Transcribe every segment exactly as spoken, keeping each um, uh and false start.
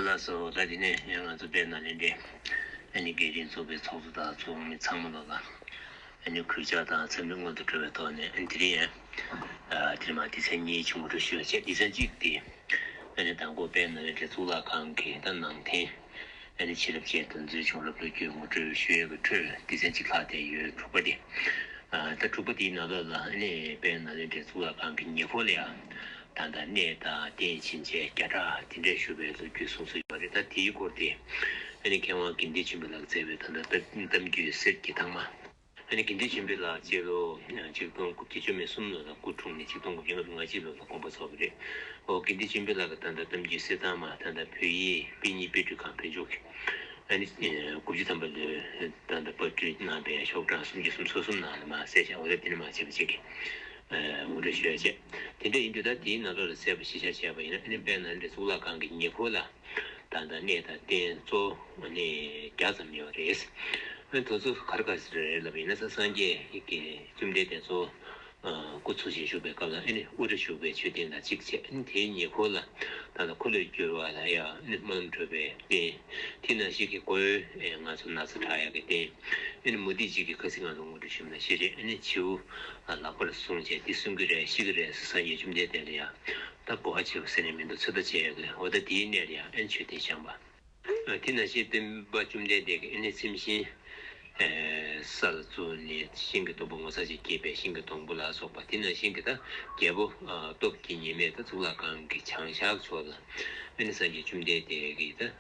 ལགས་སོ། ད་དེ་ནས་ང་ཚོ་དཔལ་ནཱ་ལེནྡྲའི་ཨ་ནི་དགེ་རྒན་ཚོགས་པའི་ཚོགས་གཙོ་དང་ཚོགས་མི་ཚང་མ་ལོ་ལ་ཨ་ནི་གུས་ཕྱག་དང་འཚམས་འདྲི་སྔོན་དུ་འགྲོ་བའི་ཐོག་ནས། ཨ་ནི་དེ་རིང་ཡང་ཨ་དེ་རིང་མ་སྡེ་ཚན་གཉིས་ཀྱི་ངོ་སྤྲོད་ཞུ་ཡ་བྱས། སྡེ་ཚན་གཅིག་དེ་ཨ་ནི་དང་པོ་དཔལ་ནཱ་ལེནྡྲའི་གཙུག་ལག་ཁང་གི་ད་ནང་རྟེན་ཨ་ནི་ཕྱི་རབས་ཅན་དོན་མཛོད་བྱུང་རབས་ལོ་རྒྱུས་ངོ་སྤྲོད་ཞུ་ཡ་གི་ཁྲོད་སྡེ་ཚན་གཅིག་ལྷག་བསྡད་ཡོད། དྲུག་པ་དེ། ཨ་ད་དྲུག་པ་དེའི་ནང་ལོགས་ལ་ཨ་ནི་དཔལ་ནཱ་ལེནྡྲའི་གཙུག་ལག་ཁང་གི་ཉེ་འཁོར་ལ་ཡང་ད་ལྟ་གནས་དང་རྟེན་ཕྱིན་ཆད་བརྒྱ་ཕྲག་དེ་འདྲས་བཞུགས་པའི་ལོ་རྒྱུས་གསུངས་སྲོལ་ཡོད་པ་རེད། ད་དེའི་སྐོར་དེ་ཨ་ནི་མཁས་དབང་དགེ་འདུན་ཆོས་འཕེལ་ལགས་མཛད་པའི་ད་ལྟ་གཏམ་གཏམ་རྒྱུད་གསེར་གྱི་ཐང་མ། ཨ་ནི་དགེ་འདུན་ཆོས་འཕེལ་ལགས་སྤྱི་ལོ་ཆིག་སྟོང་དགུ་བརྒྱ་བཅུ་མེད་གསུམ་ལོ་ལ་སྐུ་འཁྲུངས་ནས་ཆིག་སྟོང་དགུ་བརྒྱ་ལྔ་བཅུ་ང་གཅིག་ལོ་ལ་དགོངས་པ་རྫོགས་པ་རེད། ཨོ་དགེ་འདུན་ཆོས་འཕེལ་ལགས་ཀྱི་ད་ལྟ་གཏམ་རྒྱུད་གསེར་ཐང་མ་ད་ལྟ་བོད་ཡིག་དཔེ་རྙིང་དཔེ་སྐྲུན་ཁང་བོད་ལྗོངས་ཀྱི་ཨ་ནི་དགུ་བཅུ་ཐམ་པ་ལོའི་ད་ལྟ་པར་སྐྲུན་གནང་པའི་ཤོག་གྲངས་སུམ་ཅུ་སོ་གསུམ་ནང་ལ་མར་གསལ་བཞག་འོ་ད་དེ་ནས་མར་བྱས་པ་ཅིག་གི་ངོ་སྤྲོད་ཞུ་ཡ་བྱས། དེ་འདྲ་ཡིན་དུས་ད་དེའི་ནང་ལོགས་ལ་གསལ་པོ་ཞིབ་ཆ་བྱས་པ་ཡིན་ན། ཨ་ནི་དཔལ་ནཱ་ལེནྡྲའི་གཙུག་ལག་ཁང་གི་ཉེ་འཁོར་ལ་ད་ལྟ་གནས་དང་རྟེན་གཙོ་བོ་ཨ་ནི་བརྒྱ་ཙམ་ཡོད་རེད། ཨ་ནི་དེ་ཚོ་ག་རེ་ག་རེ་རེད་ལབ་པ་ཡིན་ན། ས་སངས་རྒྱས་ཀྱི་བཅོམ་ལྡན་འདས་གཙོ་བོ་སྐུ་འཚོ་ཞིང་བཞུགས་པའི་སྐབས་ལ་ཨ་ནི་དབུ་སྐྲ་བཞུགས་པའི་མཆོད་རྟེན་དང་གཅིག་བྱས། ཨ་ནི་དེའི་ཉེ་འཁོར་ལ་ད་ལྟ་འཁོར་ལོས་སྒྱུར་བ་ལ་ཡང་ཨ་ནི་སྨོན་ལམ་གྲུབ་པའི་རྟེན། དེ་ནང་བཞིན་གྱི་སྒོའི་ཨེ་ང་ཚོ་ན་བཟའ་གྲགས་ཡག་གི་རྟེན། ཨ་ནི་མུ་སྟེགས་གཅིག་གིས་ཁ་སང་ང་ཚོ་ངོ་སྤྲོད་ཞུས་པ་ནང་བཞིན་རེད། ཨ་ནི་བྱིའུ་ལག་པར་བཟུང་བྱས་འདི་གསོན་གྱི་རེད་ཤི་གི་རེད་ཟེར་སངས་རྒྱས་བཅོམ་ལྡན་འདས་ལ་ཡང་ད་གོ་བ་བྱེད་པ་ཟེར་ནས་མི་འདུག་ཚོད་ལྟ་བྱས་ཡོད་གི། འོ་ད་དེའི་གནས་ལ་ཡང་ཨ་ནི་མཆོད་རྟེན་བཞེངས་པ། དེ་ནང་བཞིན་སྟོན་པ་བཅོམ་ལྡན་འདས་ཀྱི་ཨ་ནི་ཚེམས་ཤིང་ས་ལ་བཙུགས་ནས་ཤིང་གི་སྡོང་པོ་ངོ་མཚར་ཅན་སྐྱེས་པའི་ཤིང་གི་སྡོང་པོ་ལ་སོགས་པ། དེ་ནང་བཞིན་གྱི་ད་རྒྱལ་པོ་སྟོབས་ཀྱིས་ཉེས་མེད་ད་གཙུག་ལག་ཁང་གི་བྱང་ཤར་ཕྱོགས་ལ་ཨ་ནི་སངས་རྒྱས་བཅོམ་ལྡན་འདས་ཀྱི་ད་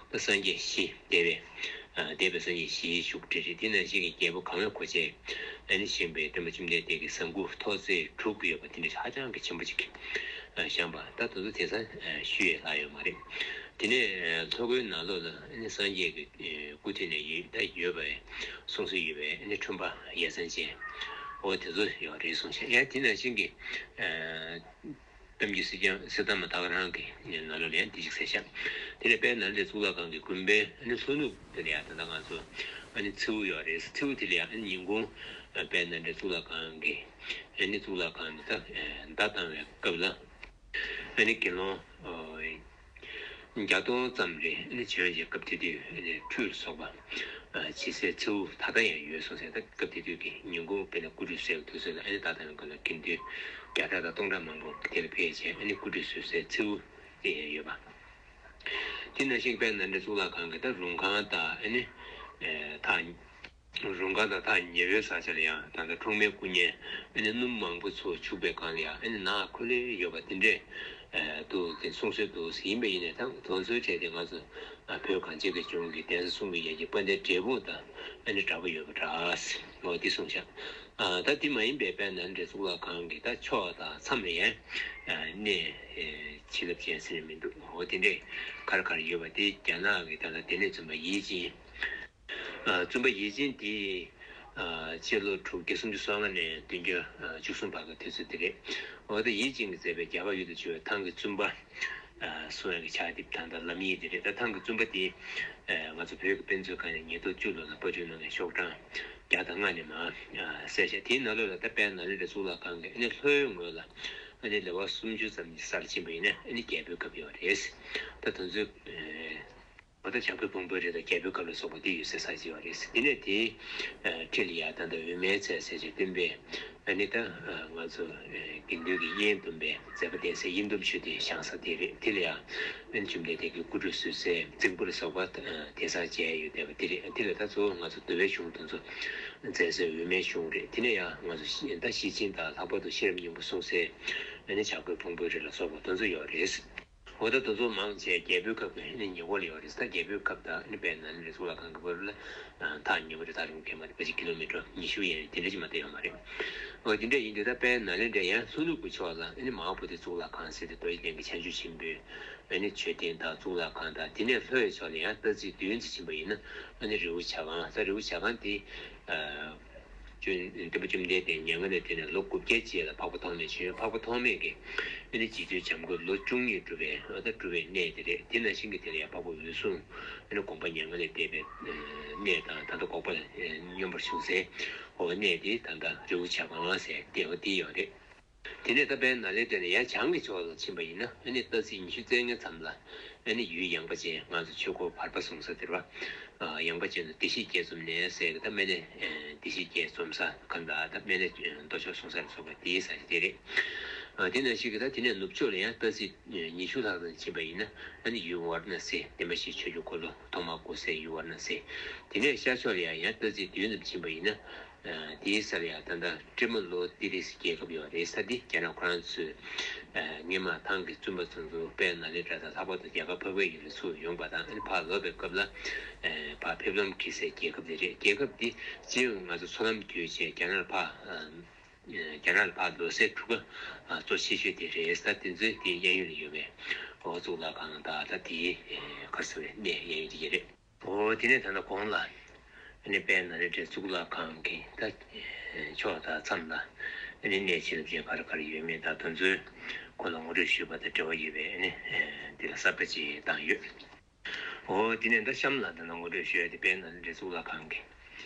ད་སངས་རྒྱས་བཞི་འདས་པའི་འདས་པའི་སངས་རྒྱས་བཞིའི་བཞུགས་ཁྲི་རེད། དེ་ནང་བཞིན་གྱི་རྒྱལ་པོ་གང་བས་གོ་ཆེ་ཨ་ནི་བཞེངས་པའི་སྟོན་པ་བཅོམ་ལྡན་འདས་ཀྱི་བཟང་པོ་ཐོག་བརྩེགས་དྲུག་ཡོད་པ་དེ་འདྲ་ཧ་ཅང་གི་ཆེན་པོ་ཅིག་བཞེངས་པ། ད་དེ་ཚོ་དེང་སང་ཞུ་ཡས་ལྷག་ཡོད་མ་རེད། དེ་ནས་ལྷོ་སྒོའི་ནང་ལོགས་ལ་ཨ་ནི་སངས་རྒྱས་ཀྱི་སྐུ་དེ་ནས་ཡོད་ད་ཡོད་པའི་གསུང་སྲོལ་ཡོད་པའི་ཨ་ནི་ཁྲོན་པ་ཡ་མཚན་ཅན་འོ་དེ་ཚོ་ཡོད་རེད་གསུངས་ཤག་ཡང་དེ་ནང་བཞིན་གྱི་གཏམ་རྒྱུད་གསེར་ཐང་མ་ད་ག་རང་གི་ནང་ལོགས་ལ་ཡང་འདི་ཞིག་གསལ་ཤག་དེ་ནས་དཔལ་ནཱ་ལེནྡྲའི་གཙུག་ལག་ཁང་གི་དགོན་པའི་ཨ་ནི་ལྷོ་ནུབ་དེ་ལ་ཡང་ད་ལྟ་ང་ཚོ་ཨ་ནི་མཚེའུ་ཡོད་རེད། མཚེའུ་དེ་ལ་ཡང་ཨ་ནི་ཉིན་གུང་དཔལ་ནཱ་ལེནྡྲའི་གཙུག་ལག་ཁང་གི་ཨ་ནི་གཙུག་ལག་ཁང་ནས་ད་མདའ་བཏང་བའི་སྐབས་ལ་ཨ་ནི་དགེ་སློང་བརྒྱ་སྟོང་ཙམ་རེ་ཨ་ནི་བྱོན་བྱས་སྐབས་དེ་དུས་ཨ་ནི་ཁྲུས་ལ་སོགས་པ་ཨ་བྱེད་སའི་མཚེའུ་ད་ལྟ་ཡང་ཡོད་གསུངས་ཟེར། ད་སྐབས་དེ་དུས་ཀྱི་ཉིན་གུང་དཔེར་ན་སྐུ་ཁྲུས་གསོལ་དུས་ཚོད་ལ་ཨ་ནི་ད་ལྟ་ཡང་ག་ལ་དགེ་འདུན་བརྒྱ་ཕྲག་དང་སྟོང་ཕྲག་མང་པོ་དེ་ལ་ཕེབས་བྱས་ཨ་ནི་སྐུ་ཁྲུས་གསོལ་སའི་མཚེའུ་དེ་ཡང་ཡོད་པ། དེ་ནང་བཞིན་དཔལ་ནཱ་ལེནྡྲ་གཙུག་ལག་ཁང་གི་ད་རུང་ཁང་དང་ཨ་ནི་ཐག་རུང་ཁང་དང་ཐག་ཉེ་བའི་ས་ཆ་ལ་ཡང་ད་ལྟ་འཁྲུངས་མའི་སྐུ་བརྙན་ཨ་ནི་སྣུམ་མང་པོ་ཚུར་བྱུག་པའི་སྒང་ལ་ཡང་ཨ་ནི་ནག་ཁོལ་ལེ་ཡོད་པ་དེ་འདྲས་འདུག་དེ་གསུང་སྲོལ་འདུག་ཡིན་པ་ཡིན་ནའི་ད་དེ་ཚོའི་གྲས་དེ་ང་ཚོ་བོད་གངས་ཅན་གྱི་ལྗོངས་ཀྱི་གདན་ས་གསུམ་གྱི་ཡ་གྱལ་དཔལ་ལྡན་འབྲས་སྤུངས་དང་ཨ་ནི་འདྲ་པོ་ཡོད་པ་འདྲ་ཟེར་འོ་དེ་གསུངས་ཤག་ད་དེ་མ་ཡིན་པའི་དཔལ་ནཱ་ལེནྡྲའི་གཙུག་ལག་ཁང་གི་ད་ཕྱོགས་དང་མཚམས་ལ་ཡང་གནས་བྱིན་རླབས་ཅན་ཟེར་ནས་མི་འདུག་འོ་དེ་འདྲས་ག་རེ་ག་རེ་ཡོད་པ་དེ་རྒྱ་ནག་གི་ད་ལྟ་དེ་ནས་བཙུན་པ་ཡིད་ཅན། བཙུན་པ་ཡིད་ཅན་དེ་སྤྱི་ལོ་དྲུག་བརྒྱ་སུམ་ཅུ་སོ་ལྔ་ནས་བདུན་བརྒྱ་བཅུ་གསུམ་བར་གྱི་དུས་ཚོད་དེ་རེད། འོ་ད་ཡིད་ཅན་གྱིས་མཛད་པའི་རྒྱ་གར་ཡུལ་དུ་བྱོན་པའི་ཐང་གི་བཙུན་པ་གསུང་ཡག་གི་ཕྱག་དེབ་དང་ད་ལམ་ཡིག་དེ་རེད། ད་ཐང་གི་བཙུན་པ་དེ་ང་ཚོ་བོད་ཀྱི་དཔེ་མཛོད་ཁང་ནས་ཉིས་སྟོང་བཅུ་ལོ་ལ་པར་སྐྲུན་གནང་བའི་ཤོག་གྲངས་བརྒྱ་དང་ལྔ་ནས་མར་གསལ་བཤད་དེའི་ནང་ལོགས་ལ་ད་དཔལ་ནཱ་ལེནྡྲ་གཙུག་ལག་ཁང་གི་ཨ་ནི་ལྷོའི་ངོས་ལ་ཨ་ནི་ལེ་དབར་སུམ་ཅུ་ཙམ་གྱི་སར་ཕྱིན་པ་ཡིན་ན་ཨ་ནི་རྒྱལ་པོའི་ཁབ་ཡོད་རེད། ད་དེ་ཚོའི་འོ་ད་བྱ་རྒོད་ཕུང་པོའི་རི་དང་རྒྱལ་པོའི་ཁབ་ལ་སོགས་པ་འདི་ཡོད་སའི་ས་ཆ་ཡོད་རེད། དེ་ནས་དེའི་འཁྲིས་ལ་ཡང་ད་ལྟ་འོད་མའི་ཚལ་ཟེར་བྱས་སྟོན་པའི་ཨ་ནི་ད་ང་ཚོ་དགེ་འདུན་གྱི་དབྱེན་བསྡོམས་པའི་མཛད་པ་གདན་སའི་དབྱེན་བསྡོམས་མཆོད་རྟེན་བཞེངས་ས་དེ་རེད། དེ་ལ་ཡང་ཨ་ནི་བཅོམ་ལྡན་འདས་ཀྱི་སྐུ་ཁྲུས་གསོལ་སའི་རྫིང་བུ་ལ་སོགས་པ་དེང་སང་མཇལ་ཡོད་བསྡད་པ་དེ་རེད། དེ་ལ་ད་གཙོ་བོ་ང་ཚོ་འདུལ་བའི་གཞུང་དེ་ཚོ་མཛད་སའི་འོད་མའི་གཞུང་རེད། དེ་ནས་ཡང་ང་ཚོ་ད་ཤེར་ཕྱིན་དང་ལྷག་པར་དུ་ཤེས་རབ་སྙིང་པོ་གསུང་སའི་ཨ་ནི་བྱ་རྒོད་ཕུང་པོའི་རི་ལ་སོགས་པ་དེ་ཚོ་ཡོད་རེད། འོ་ད་དེ་ཚོ་མང་ཆེ་རྒྱལ་པོའི་ཁབ་ཀྱི་ཨ་ནི་ཉེ་འཁོར་ལ་ཡོད་རེད། ད་རྒྱལ་པོའི་ཁབ་དང་ཨ་ནི་དཔལ་ནཱ་ལེནྡྲའི་གཙུག་ལག་ཁང་གི་བར་ལ་ཐག་ཉེ་བོ་རེད། ད་རིང་གས་མ་རེད། ཕལ་ཆེར་ཀི་ལོ་མི་ཊར་ཉི་ཤུ་ཡན་དེ་འདྲ་ཅིག་མ་གཏོགས་ཡོད་མ་རེད། འོ་དེ་འདྲ་ཡིན་དུས་ད་དཔལ་ནཱ་ལེནྡྲའི་ཡང་ལྷོ་ནུབ་ཀྱི་ཕྱོགས་ལ་ཨ་ནི་མ་ཧཱ་བོ་དྷི་གཙུག་ལག་ཁང་ཟེར་ཏེ་རྡོ་རྗེ་གདན་གྱི་བྱང་ཆུབ་ཆེན་པོའི་ཨ་ནི་མཆོད་རྟེན་དང་གཙུག་ལག་ཁང་དང་། དེ་ནས་ལྷོའི་ཕྱོགས་ལ་ཡང་སྟག་རྩེའི་མདུན་དུ་ཕྱིན་པ་ཡིན་ན་ཨ་ནི་རི་བོ་བྱ་རྐང་། ད་རི་བོ་བྱ་རྐང་དེ་ཨ། སྟོན་པ་བཅོམ་ལྡན་འདས་མྱ་ངན་ལས་འདས་ནས་ལོ་དགུ་བརྒྱ་རྗེས་ལ་འཕགས་པ་ཐོགས་མེད་བྱོན། འཕགས་པ་ཐོགས་མེད་ཀྱིས་ཨ་ནི་རྗེ་བཙུན་བྱམས་མགོན་ལོ་བཅུ་གཉིས་སྒྲུབ་པའི་ཨ་ད་སྒྲུབ་པའི་གནས་དེ་རེད། དེ་ནང་བཞིན་གྱི་དེ་ལ་ཡང་འཕགས་པ་འོད་སྲུང་ཨ་ནི་དགོངས་པ་མྱ་ངན་ལས་འདས་པའི་གནས་དང་ད་ལྟ་འགོག་པ་སྙོམས་པར་ཞུགས་སའི་འོ་གནས་དེ་ད་ལྟ་རི་བོ་བྱ་རྐང་ཟེར་དེ་འོ་དེ་ཡོད་རེད། དེ་ནས་ད་དཔལ་ནཱ་ལེནྡྲ་ནས་ཡར་བྱང་གི་ཕྱོགས་ལ་ཕྱིན་པ་ཡིན་ན། ཨ་ནི་སྟག་གཟིག་ཉི་ཤུ་རྩ་ལྔ་མཚམས་ལ་ཨ་ནི་ཡུལ་ཡངས་པ་ཅན། ང་ཚོ་ཆོས་འཁོར་བར་པ་གསུང་ས་དེ་རེད་པ། ཨ། ཡངས་པ་ཅན་དུ་བདེ་གཤེགས་དགྱེས་འཛོམས་གནས་ཟེར་གི། ད་སྨན་བླའི་བདེ་གཤེགས་དགྱེས་འཛོམས་ས་གང་ལྟར། ད་སྨན་བླའི་མདོ་ཆོག་གསུང་ས་ལ་སོགས་པ་དེའི་ས་ཆ་དེ་རེད། ཨ། དེ་ནང་བཞིན་གྱི་ད་དེ་ནས་ནུབ་ཕྱོགས་ལ་ཡང་སྟག་གཟིག་ཉི་ཤུ་ལྷག་ཙམ་ཕྱིན་པ་ཡིན་ན། ཨ་ནི་ཡུལ་ཝཱ་ར་ཎ་སི། བདེན་པ་བཞིའི་ཆོས་ཀྱི་འཁོར་ལོ་ཐོག་མར་བསྐོར་སའི་ཡུལ་ཝཱ་ར་ཎ་སི། དེ་ནས་ཤར་ཕྱོགས་ལ་ཡང་ཡང་སྟག་གཟིག་བདུན་ཙམ་ཕྱིན་པ་ཡིན་ན། ཨ། དེའི་སར་ཡང་ད་ལྟ་ཀྲི་མ་ལོ་ཏི་རི་སི་རྒྱལ་ཁབ་ཡོད་རེད། ས་འདི་རྒྱ་ནག་ཁོ་རང་ཚོས། ཨ། སྔོན་མ་ཐང་གི་བཙུན་པ་ཚོ་ཚོ་དཔལ་ནཱ་ལེནྡྲ་དང་ལྷག་པར་དུ་རྒྱ་གར་འཕགས་པའི་ཡུལ་ལ་ཚུར་ཡོང་པ་དང་། ཨ་ནི་ཕར་ལོག་པའི་སྐབས་ལ། ཨ། ཕར་ཕེབས་ལམ་འཁེལ་སའི་རྒྱལ་ཁབ་དེ་རེད། རྒྱལ་ཁབ་འདི་སྤྱི་ཡོངས་ང་ཚོ་མཚོ་ལམ་བརྒྱུད་བྱས་རྒྱ་ནག་ལ་ཕར། ཨ། རྒྱ་ནག་ལ་ཕར་ལོག་སའི་གྲུ་ཁ་གཙོ་ཆེ་ཤོས་དེ་རེད། ད་དེ་ཚོའི་དེའི་གཡས་གཡོན་ལ་ཡོད་པའི། འོ། གཙུག་ལག་ཁང་དང་། ད་དེའི་ག་རེ་ཟེར་བའི་གནས་གཡས་གཡོན་དེ་གྱད་རེད། འོ། དེ་ནས་ད་ལྟ་གོང་ལ་ཨ་ནི་དཔལ་ནཱ་ལེནྡྲའི་གཙུག་ལག་ཁང་གི་ད་ཕྱོགས་དང་མཚམས་ལ་ཨ་ནི་གནས་བྱིན་རླབས་ཅན་ག་རེ་ག་རེ་ཡོད་མེད་དང་། དེ་ཚོའི་སྐོར་ལ་ངོ་སྤྲོད་ཞུས་པ་དང་འབྲེལ་བ་ཡོད་པའི་ཨ་ནི་འདི་ལ་གསར་པ་ཅིག་བཏང་ཡོད། འོ། དེ་ནས་ད་གཤམ་ལ་ད་ལྟ་ངོ་སྤྲོད་ཞུ་ཡ་དེ་དཔལ་ནཱ་ལེནྡྲའི་གཙུག་ལག་ཁང་གི།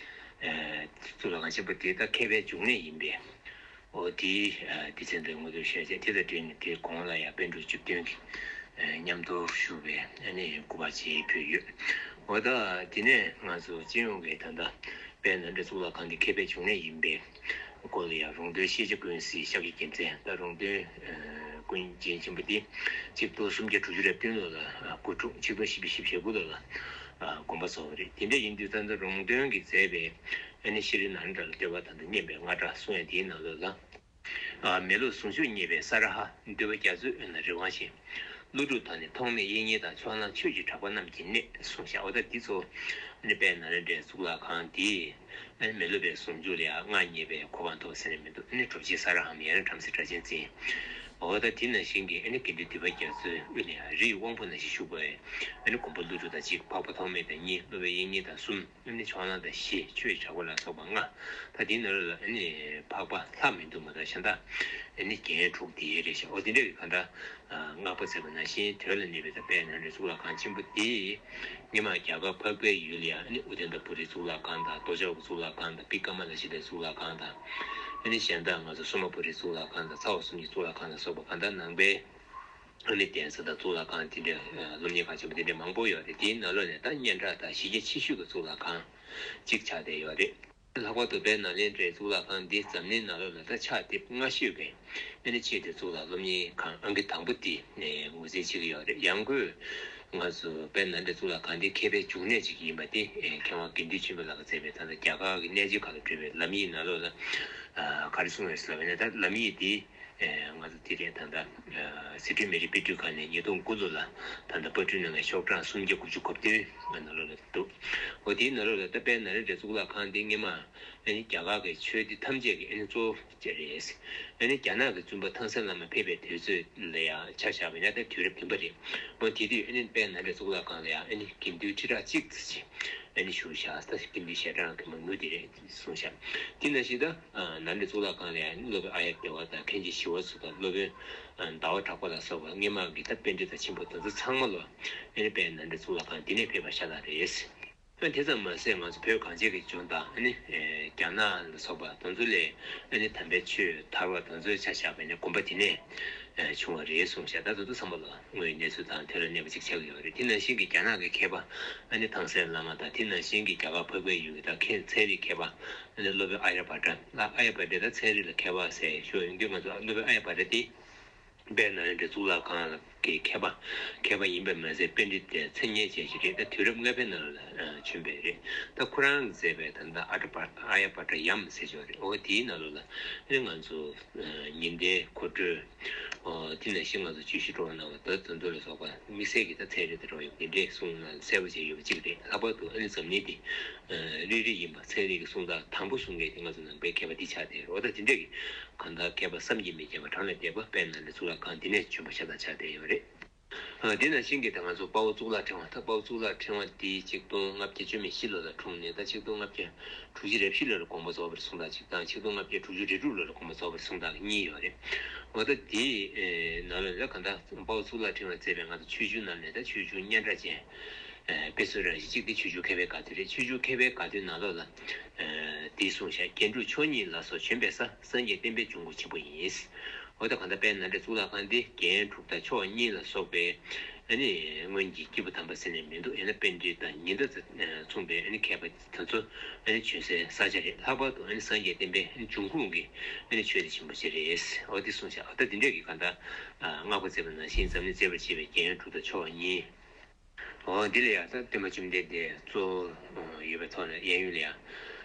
ཨ། གཙུག་ལག་ཁང་ཆེན་པོ་དེ་ད་མཁས་པའི་འབྱུང་གནས་ཡིན་པས། འོ། དེའི། ཨ། སྡེ་ཚན་དེ་ངོ་སྤྲོད་ཞུ་ཡ་བྱས། དེ་དང་འབྲེལ་ནས་དེའི་གོང་ལ་ཡང་པཎ་གྲུབ་བཅུ་བདུན་གྱི། ཨ། མཉམ་དུ་བཞུགས་པའི་ཨ་ནི་སྐུ་པར་ཅིག་ཕུལ་ཡོད། འོ། ད་དེ་ནས་ང་ཚོ་སྤྱི་ཡོངས་ཀྱི་ད་ལྟ་དཔལ་ནཱ་ལེནྡྲ་གཙུག་ལག་ཁང་དེ་མཁས་པའི་འབྱུང་གནས་ཡིན་པས། སྐོར་ལ་ཡང་རོང་སྟོན་ཤེས་བྱ་ཀུན་གཟིགས་ཤཱཀྱ་རྒྱལ་མཚན། ད་རོང་སྟོན། ཨ། ཀུན་མཁྱེན་ཆེན་པོ་འདི་ཆིག་སྟོང་སུམ་བརྒྱ་དྲུག་ཅུ་རེ་བདུན་ལོ་ལ། ཨ། སྐུ་འཁྲུངས། ཆིག་སྟོང་བཞི་བརྒྱ་བཞི་བཅུ་ཞེ་དགུ་ལོ་ལ། ཨ། དགོངས་པ་རྫོགས་པ་རེད། དེ་འདྲ་ཡིན་དུས་ད་ལྟ་རོང་སྟོན་གྱིས་མཛད་པའི་ཨ་ནི་ཤྲཱི་ནཱ་ལེནྡྲ་ལ་བསྟོད་པ་དང་དུ་སྙན་པའི་རྔ་སྒྲ་གསུང་ཡ་དེའི་ནང་ལོགས་ལ། ཨ། མི་སློབ་ཟུང་འཇུག་བརྙེས་པའི་ས་ར་ཧ། འདུས་པ་རྒྱ་མཚོའི་དབུས་ན་རི་དབང་བཞིན། ཀླུ་སྒྲུབ་དང་ནི་ཐོགས་མེད་དབྱིག་གཉེན་དང་། ཕྱོགས་གླང་ཆོས་ཀྱི་གྲགས་པ་རྣམས་ཀྱི་གནས། གསུངས་ཤག་འོ། ད་འདི་ཚོ་ཨ་ནི་དཔལ་ནཱ་ལེནྡྲའི་གཙུག་ལག་ཁང་འདི་ཨ་ནི་མི་སློབ་པའི་ཟུང་འཇུག་ལ་ཡང་མངའ་བརྙེས་པའི་གོ་འཕང་ཐོབ་ཟེར་ནས་མི་འདུག་ཨ་ནི་གྲུབ་ཆེན་ས་ར་ཧ་མི་ཡ་ར་བྲམ་ཟེ་སྒྲ་གཅན་འཛིན། འོ། ད་དེ་ནང་བཞིན་གྱི་ཨ་ནི་དགེ་འདུན་འདུས་པ་རྒྱ་མཚོའི་དབུས་ལ་ཡང་རི་ཡི་དབང་པོ་ནང་བཞིན་བཞུགས་པའི་ཨ་ནི་མགོན་པོ་ཀླུ་སྒྲུབ་དང་གཅིག་འཕགས་པ་ཐོགས་མེད་དང་གཉིས། སློབ་དཔོན་དབྱིག་གཉེན་དང་གསུམ། ཨ་ནི་ཕྱོགས་གླང་དང་བཞི། ཆོས་ཀྱི་གྲགས་པ་ལ་སོགས་པ་ལྔ། ད་དེའི་ནང་ལོགས་ལ་ཨ་ནི་འཕགས་པ་ལྷ་མི་འདུག་མ་གཏོགས་གཞན་དག་ཨ་ནི་རྒྱན་དྲུག་དེ་རེད་ཤག་འོ། དེ་འདྲ་གི་གང་ལྟར། ཨ། བསྔགས་པ་མཛད་པ་ནང་བཞིན་དོན་ལ་གནས་པའི་ད་དཔལ་ནཱ་ལེནྡྲའི་གཙུག་ལག་ཁང་ཆེན་པོ་དེ། སྔོན་མ་རྒྱ་གར་འཕགས་པའི་ཡུལ་ལ་ཡང་ཨ་ནི་ཨུ་དན་ཏ་པུ་རིའི་གཙུག་ལག་ཁང་དང་། རྡོ་ཆོག་གི་གཙུག་ལག་ཁང་དང་། བི་ཀ་མ་ལ་ཤི་ལའི་གཙུག་ལག་ཁང་དང་། ཨ་ནི་གཞན་དག་ང་ཚོ་སོ་མ་པུ་རིའི་གཙུག་ལག་ཁང་དང་། ཚ་བ་གསུམ་གྱི་གཙུག་ལག་ཁང་ལ་སོགས་པ་གང་ལྟར་ནང་པའི་ཨ་ནི་གདན་ས་དང་གཙུག་ལག་ཁང་དེ་འདྲ། ཨ། སློབ་གཉེར་ཁང་ཆེན་པོ་དེ་འདྲ་མང་པོ་ཡོད་རེད། དེའི་ནང་ལོགས་ནས་ད་སྙན་གྲགས་དང་གཞི་རྒྱ་ཆེ་ཤོས་ཀྱི་གཙུག་ལག་ཁང་གཅིག་ཆགས་བསྡད་ཡོད་རེད། ལྷག་པར་དུ་དཔལ་ནཱ་ལེནྡྲའི་གཙུག་ལག་ཁང་འདི་འཛམ་གླིང་ནང་ལོགས་ལ་ད་ཕྱག་དེབ་སྔ་ཤོས་ཀྱི་ཨ་ནི་ཆེས་མཐོའི་གཙུག་ལག་སློབ་གཉེར་ཁང་ཨང་ཀི་དང་པོ་དེ་ནས་ངོས་འཛིན་བྱེད་ཀྱི་ཡོད་རེད། ཡང་སྒོས་ང་ཚོ་དཔལ་ནཱ་ལེནྡྲའི་གཙུག་ལག་ཁང་འདི་མཁས་པའི་འབྱུང་གནས་ཅིག་ཡིན་པ་དེ་མཁས་དབང་དགེ་འདུན་ཆོས་འཕེལ་ལགས་ཀྱིས་མཛད་པའི་ད་ལྟ་རྒྱ་གར་གྱི་གནས་ཆེན་ཁག་ལ་འགྲོ་བའི་ལམ་ཡིག་ནང་ལོགས་ལ། ཨ། ག་རེ་གསུངས་ཡོད་ཟེར་ལབ་ན། ད་ལམ་ཡིག་འདི་ཨ། ང་ཚོ་དེ་རིང་ད་ལྟ། ཨ། སི་ཁྲོན་མི་རིགས་དཔེ་སྐྲུན་ཁང་ནས་ཉིས་སྟོང་དགུ་ལོ་ལ་ད་ལྟ་པར་སྐྲུན་གནང་བའི་ཤོག་གྲངས་སུམ་བརྒྱ་དགུ་བཅུ་གོ་བདུན་ནང་ལོགས་ལ་འདུག་འོ། དེའི་ནང་ལོགས་ལ་ད་དཔལ་ནཱ་ལེནྡྲའི་གཙུག་ལག་ཁང་འདི་སྔོན་མ་ཨ་ནི་རྒྱ་གར་གྱི་ཆོས་སྡེ་ཐམས་ཅད་ཀྱི་ཨ་ནི་གཙོ་བོ་ཅིག་རེད། ཨ་ནི་རྒྱ་ནག་གི་བཙུན་པ་ཐང་སན་བླ་མ་ཕེབས་པའི་དུས་ཚོད་ལ་ཡང་ཆ་བཞག་པ་ཡིན་ན་ད་དུས་རབས་བདུན་པ་རེད། འོ། དེ་དུས་ཨ་ནི་དཔལ་ནཱ་ལེནྡྲའི་གཙུག་ལག་ཁང་ལ་ཡང་ཨ་ནི་དགེ་འདུན་ཁྲི་ཕྲག་གཅིག་ཙམ་ཅིག་ཨ་ནི་བཞུགས་ཤག་ད་དགེ་འདུན་ཞལ་གྲངས་ཀྱི་མང་ཉུང་དེ་རེད། གསུངས་ཤག་དེ་ནང་བཞིན་ད་ནཱ་ལེནྡྲ་གཙུག་ལག་ཁང་ལ་ཡང་སློབ་དཔོན་ཨཱརྱ་དེ་ཝ་དང་མཁན་ཆེན་ཞི་བ་འཚོ་དང་སློབ་དཔོན་ཟླ་བ་གྲགས་པ་ལ་སོགས་པ་སྔོན་མ་གི་ད་པཎྜི་ཏ་ཆེན་པོ་དེ་ཚོ་ཚང་མ་ལོ་ཨ་ནི་དཔལ་ནཱ་ལེནྡྲ་གཙུག་ལག་ཁང་འདི་ནས་ཕེབས་པ་ཤ་སྟག་རེད། ཨ། དེ་ཙམ་མ་ཟད་ང་ཚོ་བོད་གངས་ཅན་གྱི་ལྗོངས་དང་ཨ་ནི་རྒྱ་ནག་ལ་སོགས་པ་དེ་ཚོ་ལས་ཨ་ནི་དམ་པའི་ཆོས་དར་བ་དེ་ཚོའི་ཆ་བཞག་པ་ཡིན་ན་དགོན་པ་འདི་ནས་བྱུང་བ་རེད་གསུངས་ཤག་ད་དེ་ཚོ་ཚང་མ་ལ་དངོས་ཡོད་གནས་ཚུལ་དང་དོན་ལ་གནས་པ་ཅིག་ཆགས་ཀྱི་ཡོད་རེད། དེ་ནང་བཞིན་གྱི་རྒྱ་ནག་གི་མཁས་པ་ཨ་ནི་ཐང་སན་བླ་མ་དང་། དེ་ནང་བཞིན་གྱི་རྒྱ་གར་འཕགས་པའི་ཡུལ་གྱི་ད་མཁས་ཚན་རིག་མཁས་པ་ཨ་ནི་སློབ་དཔོན་ཨཱརྱ་བྷ་དྲ། ཨཱརྱ་བྷ་དྲ་ད་ཚན་རིག་ལ་མཁས་པ་ཟེར་ཞུ་ཡོང་དུས་ང་ཚོ་སློབ་དཔོན་ཨཱརྱ་བྷ་དྲ་དེ་དཔལ་ནཱ་ལེནྡྲའི་གཙུག་ལག་ཁང་གི་མཁས་པ། མཁས་པ་ཡིན་པ་མ་ཟད་པཎྜི་ཏའི་མཚན་སྙན་ཅན་ཞིག་རེད། ད་དུས་རབས་ལྔ་པའི་ནང་ལ་བྱོན་པ་རེད། ད་ཁོ་རང་གིས་མཛད་པའི་ད་ལྟ་ཨཱརྱ་བྷ་ཨཱརྱ་བྷ་དྲ་ཡམ་ཟེར་ཞིག་ཡོད་རེད། འོ། དེའི་ནང་ལོགས་ལ་ཨ་ནི་ང་ཚོ་ཉི་ཟླའི་འཁོར་འགྲོས། འོ། དེ་ནང་བཞིན་ང་ཚོ་བརྗོད་གཞི་སྤྲོ་བ་སྣང་བ་དང་དེ་ཚོ་ལ་སོགས་པ་དམིགས་བསལ་གྱི་ད་ཚན་རིག་དང་འབྲེལ་བ་ཡོད་པ་འདི་འདྲའི་གསུང་ན་གསལ་པོ་བྱས་ཡོད་པ་གཅིག་རེད། ལྷག་པར་དུ་ཨ་ནི་འཛམ་གླིང་འདི་རིལ་རིལ་ཡིན་པ། ཚན་རིག་གི་གསུང་སྟངས་དང་པོ་གསུང་མཁན་དེ་ང་ཚོ་ནང་པའི་མཁས་པ་འདི་ཆགས་བསྡད་ཡོད་རེད། འོ། ད་དེ་འདྲ་གི་གང་ལྟར་མཁས་པ་བསམ་གྱིས་མི་ཁྱབ་པ་གྲངས་ལས་འདས་པ་དཔལ་ནཱ་ལེནྡྲ་གཙུག་ལག་ཁང་འདི་ནས་བྱོན་པ་ཤ་སྟག་ཆགས་བསྡད་ཡོད་རེད། ཨ། དེ་ནང་བཞིན་གྱི་ད་ང་ཚོ་དཔའ་བོ་གཙུག་ལག་ཕྲེང་བ། ད་དཔའ་བོ་གཙུག་ལག་ཕྲེང་བ་འདི་ཆིག་སྟོང་ལྔ་བརྒྱ་བཅུ་མེད་བཞི་ལོ་ལ་འཁྲུངས་ནས་ད་ཆིག་སྟོང་ལྔ་བརྒྱ་དྲུག་ཅུ་རེ་བཞི་ལོ་ལ་དགོངས་པ་རྫོགས་པ་རེད་གསུང་སྟངས་གཅིག་དང་། ཆིག་སྟོང་ལྔ་བརྒྱ་དྲུག་ཅུ་རེ་དྲུག་ལོ་ལ་དགོངས་པ་རྫོགས་པ་རེད་གསུང་སྟངས་གཉིས་ཡོད་རེད། འོ། ད་དེའི་ནང་ལ་ད་གང་ལྟར་དཔའ་བོ་གཙུག་ལག་ཕྲེང་བས་མཛད་པའི་ང་ཚོ་ཆོས་བརྒྱུད་ནང་ནས་ད་ཆོས་བརྒྱུད་སྙན་གྲགས་ཅན། ཨ། དཔེ་མཚོན་རང་བཞིན་གཅིག་དེ་ཆོས་བརྒྱུད་མཁས་པའི་དགའ་སྟོན་རེད། ཆོས་བརྒྱུད་མཁས་པའི་དགའ་སྟོན་ནང་ལོགས་ལ། ཨ། འདི་གསུངས་ཤག་རྒྱན་དྲུག་མཆོག་གཉིས་ལ་སོགས་བྱོན་པའི་ས། སངས་རྒྱས་བསྟན་པའི་འབྱུང་ཁུངས་ཆེན་པོ་ཡིན། འོ་ད་གང་ལྟར་དཔལ་ནཱ་ལེནྡྲའི་གཙུག་ལག་ཁང་འདི་རྒྱན་དྲུག་དང་ཕྱོགས་གཉིས་ལ་སོགས་པའི་ཨ་ནི་སྔོན་གྱི་སྐྱེས་བུ་དམ་པ་ཟེར་ནས་མི་འདུག་ཡང་ན་པཎྜི་ཏ་དང་ཉི་ཟླ་མཚུངས་པའི་ཨ་ནི་མཁས་པ་དེ་ཚོ་ཨ་ནི་བྱོན་སའི་ས་ཆ་རེད། ལྷག་པར་དུ་ཨ་ནི་སངས་རྒྱས་བསྟན་པའི་ཨ་ནི་འབྱུང་ཁུངས་ཀྱི་ཨ་ནི་ཆོས་སྡེ་ཆེན་པོ་ཅིག་རེད། འོ་དེ་གསུངས་བཞག་འོ་ད་དེ་འདྲས་ཀྱི་གང་ལྟར་བསྔགས་པ་མཛད་པ་ནང་བཞིན་འཛམ་གླིང་མཛེས་པར་བྱེད་པའི་རྒྱན་དྲུག་དང་ཕྱོགས་གཉིས། འོ་འདི་ལ་ཡང་ད་སྟོན་པ་བཅོམ་ལྡན་འདས་གཙོ་བོ་ཡོད་པའི་ཐོག་ནས་གཡས་གཡོན་ལ་ཡང་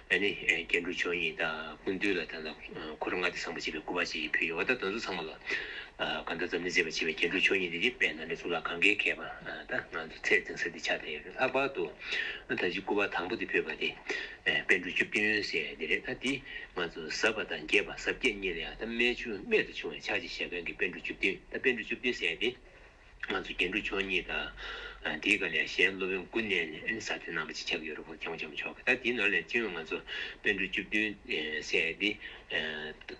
ཨ་ནི་རྒྱན་དྲུག་ཕྱོགས་གཉིས་དང་སྐུ་མདུན་ལ་ད་ལྟ་འཁོར་ལྔ་སྡེ་བཟང་པོ་བྱེད་པའི་སྐུ་པར་ཅིག་ཕུལ་ཡོད། འོ་ད་དེ་ཚོ་ཚང་མ་ལ་གང་ལྟར་འཛམ་གླིང་མཛེས་པར་བྱེད་པའི་རྒྱན་དྲུག་ཕྱོགས་གཉིས་འདི་དཔལ་ནཱ་ལེནྡྲ་གཙུག་ལག་ཁང་གི་མཁས་པ་ད་ང་ཚོ་ཚད་ལྡན་ས་འདི་ཆགས་བསྡད་ཡོད་རེད། ལྷག་པར་དུ་ད་ཅི་སྐུ་པར་དང་པོ་འདི་ཕུལ་བ་དེ་པཎ་གྲུབ་བཅུ་བདུན་ཟེར་ཡ་འདི་རེད། ད་འདི་ང་ཚོ་ཟབ་པ་དང་རྒྱས་པ་ཟབ་རྒྱས་གཉིས་ལ་ཡང་ད་རྨད་བྱུང་རྨད་དུ་བྱུང་བའི་ཕྱག་རྗེས་བཞེས་མཁན་གྱི་པཎ་གྲུབ་བཅུ་བདུན། ད་པཎ་གྲུབ་བཅུ་བདུན་ཟེར་ཡ་འདི། ང་ཚོ་རྒྱན་དྲུག་ཕྱོགས་གཉིས་དང་། དེའི་སྒང་ལ་གཞན་སློབ་དཔོན་དགུ་བསྣན་ནས་ཨ་ནི་ས་འཐེན་གནང་བ་ཅིག་ཆགས་ཀྱི་ཡོད་རེད། ཁོང་རྒྱལ་བ་རིན་པོ་ཆེ་མཆོག་གིས། ད་དེའི་ནང་ལ་སྤྱི་ཡོངས་ང་ཚོ་པཎ་གྲུབ་བཅུ་བདུན་ཟེར་ཏེ་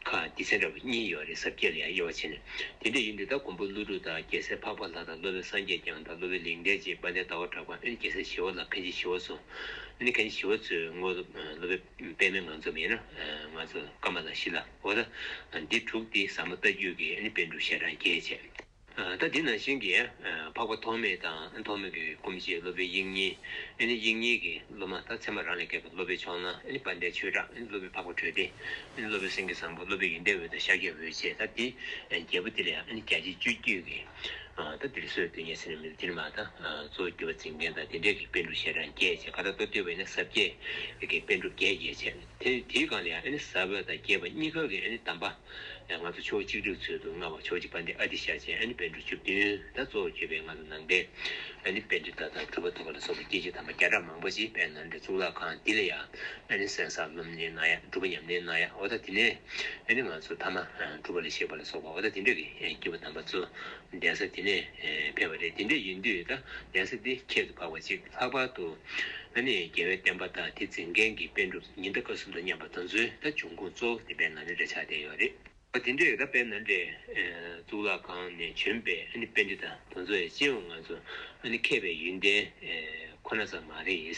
ཁག་སྡེ་ཚན་འདྲ་བོ་གཉིས་ཡོད་རེད། ཟབ་རྒྱས་ལ་ཡང་དབྱེ་བ་ཕྱེ་ནས། དེ་འདྲ་ཡིན་དུས་ད་མགོན་པོ་ཀླུ་སྒྲུབ་དང་རྒྱལ་སྲས་འཕགས་པ་ལྷ་དང་སློབ་དཔོན་སངས་རྒྱས་བསྐྱངས་དང་སློབ་དཔོན་ལེགས་ལྡན་འབྱེད། དཔལ་ལྡན་ཟླ་བ་གྲགས་པ། ཨ་ནི་རྒྱལ་སྲས་ཞི་བ་ལྷ། མཁན་ཆེན་ཞི་བ་འཚོ། ཨ་ནི་མཁན་ཆེན་ཞི་བ་འཚོའི་ངོ་སློབ་དཔོན་པདྨའི་ངང་ཚུལ་ཡིན་ན་ང་ཚོ་ཀ་མ་ལ་ཤཱི་ལ། འོ་ད་འདི་དྲུག་འདི་ཟབ་མོ་ལྟ་བརྒྱུད་ཀྱི་ཨ་ནི་པཎ་གྲུབ་ཞལ་གྲངས་བརྒྱད་བྱས། ད་འདི་ནང་བཞིན་གྱི་འཕགས་པ་ཐོགས་མེད་དང་ཐོགས་མེད་ཀྱི་སྐུ་མཆེད་སློབ་དཔོན་དབྱིག་གཉེན། ཨ་ནི་དབྱིག་གཉེན་གྱི་སློབ་མ་ད་ཚད་མ་རང་ལས་བརྒལ་བའི་སློབ་དཔོན་ཕྱོགས་གླང་། ཨ་ནི་དཔལ་ལྡན་ཆོས་གྲགས། ཨ་ནི་སློབ་དཔོན་འཕགས་པ་གྲོལ་སྡེ། ཨ་ནི་སློབ་དཔོན་སེང་གེ་བཟང་པོ། སློབ་དཔོན་ཡོན་ཏན་འོད་དང་ཤཱཀྱའི་འོད་བཅས། ད་འདི་བརྒྱད་པོ་འདི་ལ་ཡང་ཨ་ནི་བརྒྱ་ཆ་བཅུ་གཅིག་གི་ད་འདིར་སྲོལ་འདོན་མཁན་ཟེར་ནས་མི་འདུག་འདིར་མ་ད་གཙོ་བོ་བརྒྱུད་པ་འཛིན་མཁན་དང་དེ་འདྲས་ཀྱི་པཎ་གྲུབ་ཞལ་གྲངས་བརྒྱད་བྱས། ག་ད་ལྟ་བསྟོད་པ་ཡིན་ན་ཟབ་རྒྱས་ཀྱི་པཎ་གྲུབ་བརྒྱད་བརྒྱད་བྱས། དེ་དེའི་སྒང་ལ་ཡང་ཨ་ནི་ཟབ་པ་དང་རྒྱས་པ་གཉིས་ཀ་གི་ཨ་ནི་གདམས་པ། ང་ཚོ་ཕྱོགས་གཅིག་སྒྲིལ་ཚུལ་དུ་མངའ་བ་ཕྱོགས་གཅིག་དཔལ་ལྡན་ཨ་ཏི་ཤ་ཅན། ཨ་ནི་པཎ་གྲུབ་བཅུ་བདུན། ད་གཙོ་བོ་བརྒྱུད་པའི་ང་ཚོ་ནང་པའི་ཨ་ནི་པཎྜི་ཏ་དང་གྲུབ་པ་ཐོབ་པ་ལ་སོགས་པ་སྐྱེས་ཆེན་དམ་པ་བརྒྱ་ཕྲག་མང་པོ་ཞིག་དཔལ་ནཱ་ལེནྡྲ་གཙུག་ལག་ཁང་འདི་ལ་ཡང་ཨ་ནི་གསན་བསམ་སློབ་གཉེར་གནང་ཡ། སྒྲུབ་པ་ཉམས་ལེན་གནང་ཡ། འོ་ད་དེ་ནས་ཨ་ནི་ང་ཚོ་ཐ་མ་སྒྲུབ་པ་ལ་གཤེགས་པ་ལ་སོགས་པ། འོ་ད་དེ་འདྲ་གི་སྐྱེས་བུ་དམ་པ་ཚོ་གདན་ས་དེ་ནས་ཕེབས་པ་རེད། དེ་འདྲ་ཡིན་དུས་ད་གདན་ས་འདི་ཁྱད་དུ་འཕགས་པ་ཅིག་ལྷག་པར་དུ་ཨ་ནི་རྒྱལ་བའི་བསྟན་པ་དང་དེ་འཛིན་མཁན་གྱི་པཎ་གྲུབ་ཉི་ཟླ་སྐར་གསུམ་དང་མཉམ་པ་དེ་ཚོའི་ད་འབྱུང་ཁུངས་གཙོ་བོ་དེ་དཔལ་ནཱ་ལེནྡྲ་ཆགས་བསྡད་ཡོད་རེད། ཨ་དེ་འདྲས་ད་དཔལ་ནཱ་ལེནྡྲའི་གཙུག་ལག་ཁང་ནས་བྱོན་པའི་ཨ་ནི་པཎྜི་ཏ་དེ་ཚོ་ཡང་སྤྱི་ཡོངས་ང་ཚོ་ཨ་ནི་མཁས་པའི་ཡོན་ཏན་ཁོ་ན་ཙམ་མ་རེད།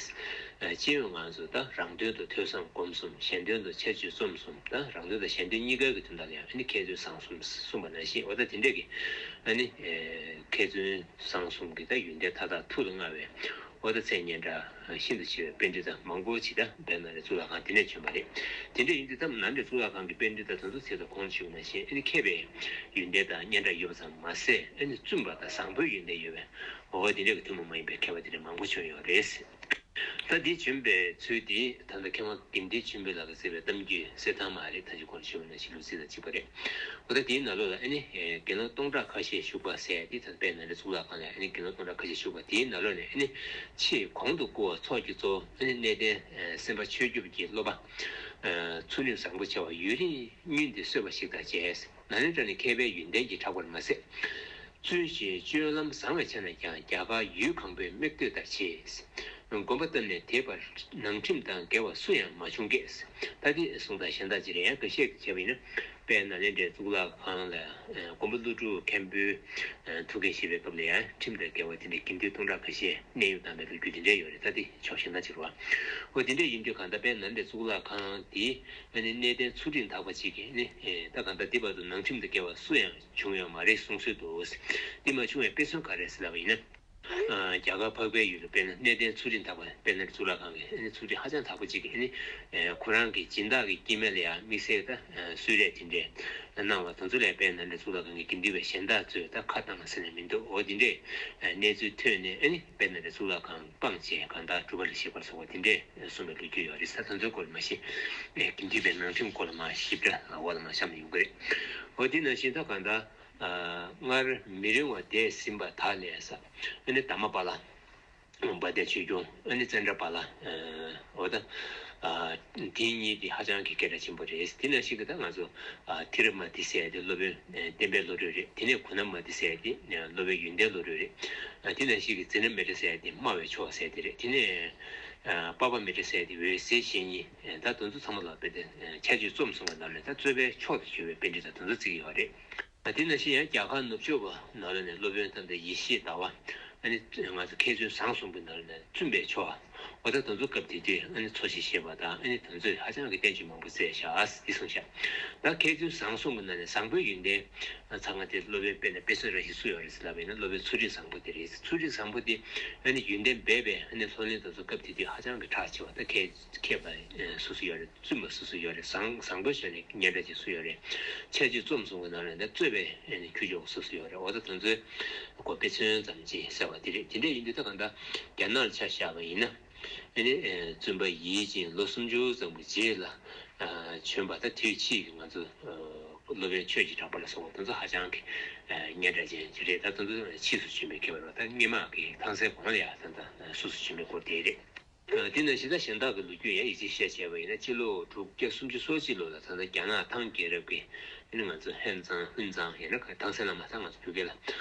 སྤྱི་ཡོངས་ང་ཚོ་ད་རང་དོན་དུ་ཐོས་བསམ་སྒོམ་གསུམ། གཞན་དོན་དུ་ཁྱད་ཆོས་རྩོམ་གསུམ། ད་རང་དོན་དང་གཞན་དོན་གཉིས་ཀའི་གི་དོན་དག་ལ་ཡང་ཨ་ནི་མཁས་བཙུན་བཟང་གསུམ་གསུངས་པ་ནང་བཞིན། འོ་ད་དེ་འདྲས་ཀྱི་ཨ་ནི་མཁས་བཙུན་བཟང་གསུམ་གྱི་ད་ཡོན་ཏན་མཐའ་དག་ཐུགས་ལ་མངའ་བའི། འོ་ད་མཚན་སྙན་གྲགས་ཤིན་ཏུ་ཆེ་བའི་པཎྜི་ཏ་མང་པོ་ཅིག་ད་དཔལ་ནཱ་ལེནྡྲ་གཙུག་ལག་ཁང་དེ་ནས་བྱོན་པ་རེད། དེ་འདྲ་ཡིན་དུས་ད་ནཱ་ལེནྡྲ་གཙུག་ལག་ཁང་གི་པཎྜི་ཏ་དེ་ཚོ་ཚེ་དང་ཁོང་ཞུ་ན་ཞིང་ཨ་ནི་མཁས་པའི་ཡོན་ཏན་དང་སྙན་གྲགས་ཡོད་པ་ཙམ་མ་ཟད། ཨ་ནི་བཙུན་པ་དང་བཟང་པོའི་ཡོན་ཏན་ཡོད་པའི། འོ་དེ་འདྲ་གི་ཐུན་མོང་མ་ཡིན་པའི་མཁས་པ་དེ་འདྲ་མང་པོ་བྱོན་ཡོད་རེད། ད་འདི་བྱོན་པའི་ཚུལ་དེ་ད་ལྟ་མཁས་དབང་དགེ་ལྡན་ཆོས་འཕེལ་ལགས་ཀྱིས་མཛད་པའི་གཏམ་རྒྱུད་གསེར་ཐང་མ་རེད། ད་ཅི་གོང་ཞུས་པ་ནང་བཞིན་ལུགས་གཟིགས་དང་གཅིག་པ་རེད། འོ་ད་དེའི་ནང་ལོགས་ལ་ཨ་ནི་དགེ་སློང་སྟོང་ཕྲག་ཁ་ཤས་བཞུགས་པ་ཟེར་ཏེ། ད་དཔལ་ནཱ་ལེནྡྲ་གཙུག་ལག་ཁང་ལ་ཨ་ནི་དགེ་སློང་སྟོང་ཕྲག་ཁ་ཤས་བཞུགས་པ་དེའི་ནང་ལོགས་ནས་ཨ་ནི་ཆེས་གོང་དུ་བཀུར་བ་ཚོགས་ཀྱི་གཙོ་བོ་ཨ་ནི་གནས་བརྟན་སེམས་དཔའ་ཆོས་སྐྱོབ་ཀྱི་སློབ་པ། ཚུལ་ཁྲིམས་བཟང་པོ་བྱ་བ་ཡུན་རིང་སྙུན་ཏེ་གསོལ་བ་ཞིག་དང་བཅས། ནཱ་ལེནྡྲ་ནི་མཁས་པའི་ཡོན་ཏན་གྱིས་གྲགས་པར་མ་ཟད། བཙུན་ཞིང་སྤྱོད་ལམ་བཟང་བའི་ཆ་ནས་ཀྱང་རྒྱ་གར་ཡུལ་གང་པོའི་མིག་ལྟོས་ལྟར་བྱས། དགོན་པ་བཏབ་ནས་དེ་བར་ནང་ཁྲིམས་དང་འགལ་བ་སུ་ཡང་མ་བྱུང་སྐད། ད་དེ་གསུང་སྟངས་གཞན་དག་ཅིག་རེད། ཡང་འགའ་ཤས་ཀྱིས་བྱས་པ་ཡིན་ན། དཔལ་ནཱ་ལེནྡྲའི་གཙུག་ལག་ཁང་ལ་མགོན་པོ་ཀླུ་སྒྲུབ་མཁན་པོའི་ཐུགས་འགན་བཞེས་པའི་སྐབས་ལ་ཡང་ཁྲིམས་དང་འགལ་བ་དེ་འདྲའི་དགེ་འདུན་སྟོང་ཕྲག་ཁ་ཤས་གནས་དབྱུང་བཏང་བའི་ལོ་རྒྱུས་དེ་འདྲ་ཡོད་རེད། ད་དེ་ཕྱོགས་གཞན་དག་ཅིག་རེད་བ། འོ་དེ་འདྲ་ཡིན་དུས་གང་ལྟར་དཔལ་ནཱ་ལེནྡྲའི་གཙུག་ལག་ཁང་དེ་ཨ་ནི་གནས་བརྟན་ཚུལ་ཁྲིམས་དག་པ་ཅིག་གིས་ནི། ད་གང་ལྟར་འདི་བར་དུ་ནང་ཁྲིམས་དང་འགལ་བ་སུ་ཡང་བྱུང་ཡོད་མ་རེད་གསུང་སྲོལ་འདུག་འདི་མ་བྱུང་བའི་དཔེ་མཚོན་ག་རེ་རེད་ཟེར་ལབ་པ་ཡིན་ན། རྒྱ་གར་འཕགས་པའི་ཡུལ་ལ་དཔེར་ན་གནས་བརྟན་ཚུལ་ཁྲིམས་དག་པ། དཔལ་ནཱ་ལེནྡྲ་གཙུག་ལག་ཁང་གི་ཨ་ནི་ཚུལ་ཁྲིམས་ཧ་ཅང་དག་པ་ཅིག་གིས་ཨ་ནི་ཁོ་རང་གི་སྦྱིན་བདག་གི་སྐྱེས་དམན་ལ་ཡང་དམིགས་བསལ་ད་གསོལ་རས་དེ་འདྲ་གནང་བ་དེ་ཚོ་ལ་དཔལ་ནཱ་ལེནྡྲ་གཙུག་ལག་ཁང་གི་དགེ་འདུན་པ་གཞན་དག་ཚོས་ད་ཁ་བཏང་ཟེར་ནས་མི་འདུག་འོ་དེ་འདྲའི་གནས་ཚུལ་ཐོས་ནས་ཨ་ནི་དཔལ་ནཱ་ལེནྡྲ་གཙུག་ལག་ཁང་སྤངས་བྱས་གང་ལྟར་སྒྲུབ་པ་ལ་གཤེགས་པ་ལ་སོགས་པ་དེ་འདྲའི་གསུངས་པའི་ལོ་རྒྱུས་ཡོད་རེད། ད་དེ་ཚོའི་སྐོར་མ་གཞི་དགེ་འདུན་པའི་ནང་ཁྲིམས་སྐོར་ལ་མ་ཞིབ་ཕྲ་འོག་ལ་མ་བཤད་ན་ཡོང་གི་རེད། འོ་དེ་ནང་བཞིན་ད་གང་ལྟར། སྔར་མི་རིང་བ་འདས་ཟིན་པ་དག་ལས་ས། ཨ་ནི་དྷརྨ་པཱ་ལ། དཔལ་ལྡན་ཆོས་སྐྱོང་། ཨ་ནི་ཙནྡྲ་པཱ་ལ། འོ་ད། དེ་གཉིས་དེ་ཧ་ཅང་གི་སྐད་གྲགས་ཆེན་པོ་རེད། དེ་ནང་བཞིན་གྱི་ད་ང་ཚོ་ཐི་ར་མ་ཏི་ཟེར་ཡ་དེ་སློབ་དཔོན་བསྟན་པའི་བློ་གྲོས་རེད། དེ་ནས་གུ་ན་མ་ཏི་ཟེར་ཡ་དེ་སློབ་དཔོན་ཡོན་ཏན་བློ་གྲོས་རེད། དེ་ནང་བཞིན་གྱི་ཛི་ན་མི་ཏྲ་ཟེར་ཡ་དེ་སྨྲ་བའི་མཆོག་ཟེར་དེ་རེད། དེ་ནས་པ་པ་མི་ཏྲ་ཟེར་ཡ་དེ་འོད་གསལ་བཤེས་གཉེན། ད་དེ་ཚོ་ཚང་མ་ལ་དཔེ་དེ་ཁྱད་ཆོས་རྩོམ་གསུངས་པ་ནང་ལས་ད་རྩོད་པའི་མཆོག་ཏུ་གྱུར་པའི་པཎྜི་ཏ་དེ་ཚོ་བརྩི་གི་ཡོད་རེད། དེ་ནང་བཞིན་ཡང་རྒྱ་གར་ནུབ་ཕྱོགས་པ་ནང་ལ་ནས་སློབ་དཔོན་ད་ལྟ་ཡེ་ཤེས་ཟླ་བ། ཨ་ནི་ང་ཚོ་མཁས་བཙུན་བཟང་གསུམ་གྱི་ནང་ནས་བཙུན་པའི་ཕྱོགས། འོ་ད་དེ་ཚོ་སྐབས་དེ་དུས་ཨ་ནི་འཚོ་ཞིང་གཞེས་པ་དང་ཨ་ནི་དེ་ཚོས་ཧ་ཅང་གི་བསྟན་བཅོས་མང་པོ་མཛད་བཞག་འདི་གསུངས་བཞག་ད་མཁས་བཙུན་བཟང་གསུམ་གྱི་ནང་ནས་བཟང་པོའི་ཡོན་ཏན་ཚང་མ་དེ་སློབ་དཔོན་དཔེར་ན་དཔེ་མཚོན་ར་བཞི་སུ་ཡོད་རེད་ཟེར་ལབ་པ་ཡིན་ན་སློབ་དཔོན་མཚོ་རིགས་བཟང་པོ་དེ་རེད། མཚོ་རིགས་བཟང་པོ་དེ་ཨ་ནི་ཡོན་ཏན་སྦས་པའི་ཨ་ནི་ལྷུར་ལེན་དེ་ཚོ་སྐབས་དེ་དུས་ཧ་ཅང་གི་གྲགས་ཆེ་བ། ད་མཁས་མཁས་པ་སུ་སུ་ཡོད་རེད། བཙུན་པ་སུ་སུ་ཡོད་རེད། བཟང་བཟང་པོའི་ཞལ་ནས་སྙན་གྲགས་ཅན་སུ་ཡོད་རེད། འཆད་རྩོད་རྩོམ་གསུམ་གྱི་ནང་ནས་ད་རྩོད་པའི་ཁྱུ་མཆོག་སུ་སུ་ཡོད་རེད། འོ་ད་དེ་ཚོའི་སྐོར་དཔེ་མཚོན་ཙམ་ཅིག་གསལ་བ་དེ་རེད། དེ་འདྲ་ཡིན་དུས་ད་གང་ལྟར་རྒྱ་ནག་ལ་ཆ་བཞག་པ་ཡིན་ན་ཨ་ནི་བཙུན་པ་ཡིད་ཅན་ལོ་སུམ་ཅུ་ཙམ་གྱི་རྗེས་ལ་བྱོན་པ་ད་དུས་ཕྱིས་ཀྱི་ང་ཚོ་སློབ་དཔོན་ཆོས་ཀྱི་གྲགས་པ་ལ་སོགས་པ་དེ་ཚོ་ཧ་ཅང་གི་སྙན་གྲགས་ཅན་ཅིག་རེད། ད་དེ་ཚོ་ཕྱིས་སུ་བྱོན་པའི་མཁས་པ་རེད། ད་སྔོན་མ་གི་ཐང་སན་གོང་ལ་ཡང་ད་ད་སུ་སུ་བྱོན་པའི་སྐོར་དེ་རེད། དེ་ནང་བཞིན་ད་གཞན་དག་གི་ལོ་རྒྱུས་ཡང་ཡིད་ཆེས་བཤད་བྱས་པ་ཡིན་ན་སྤྱི་ལོ་དྲུག་བརྒྱ་སུམ་ཅུ་སོ་གཅིག་ལོ་ལ་ད་ལྟ་རྒྱ་ནག་ཐང་རྒྱལ་རབས་ཀྱི་ཨ་ནི་ང་ཚོ་ཧན་ཙང་ཧུན་ཙང་ཡང་ན་ཐང་སན་བླ་མ་ད་ང་ཚོ་བོད་སྐད་ལ་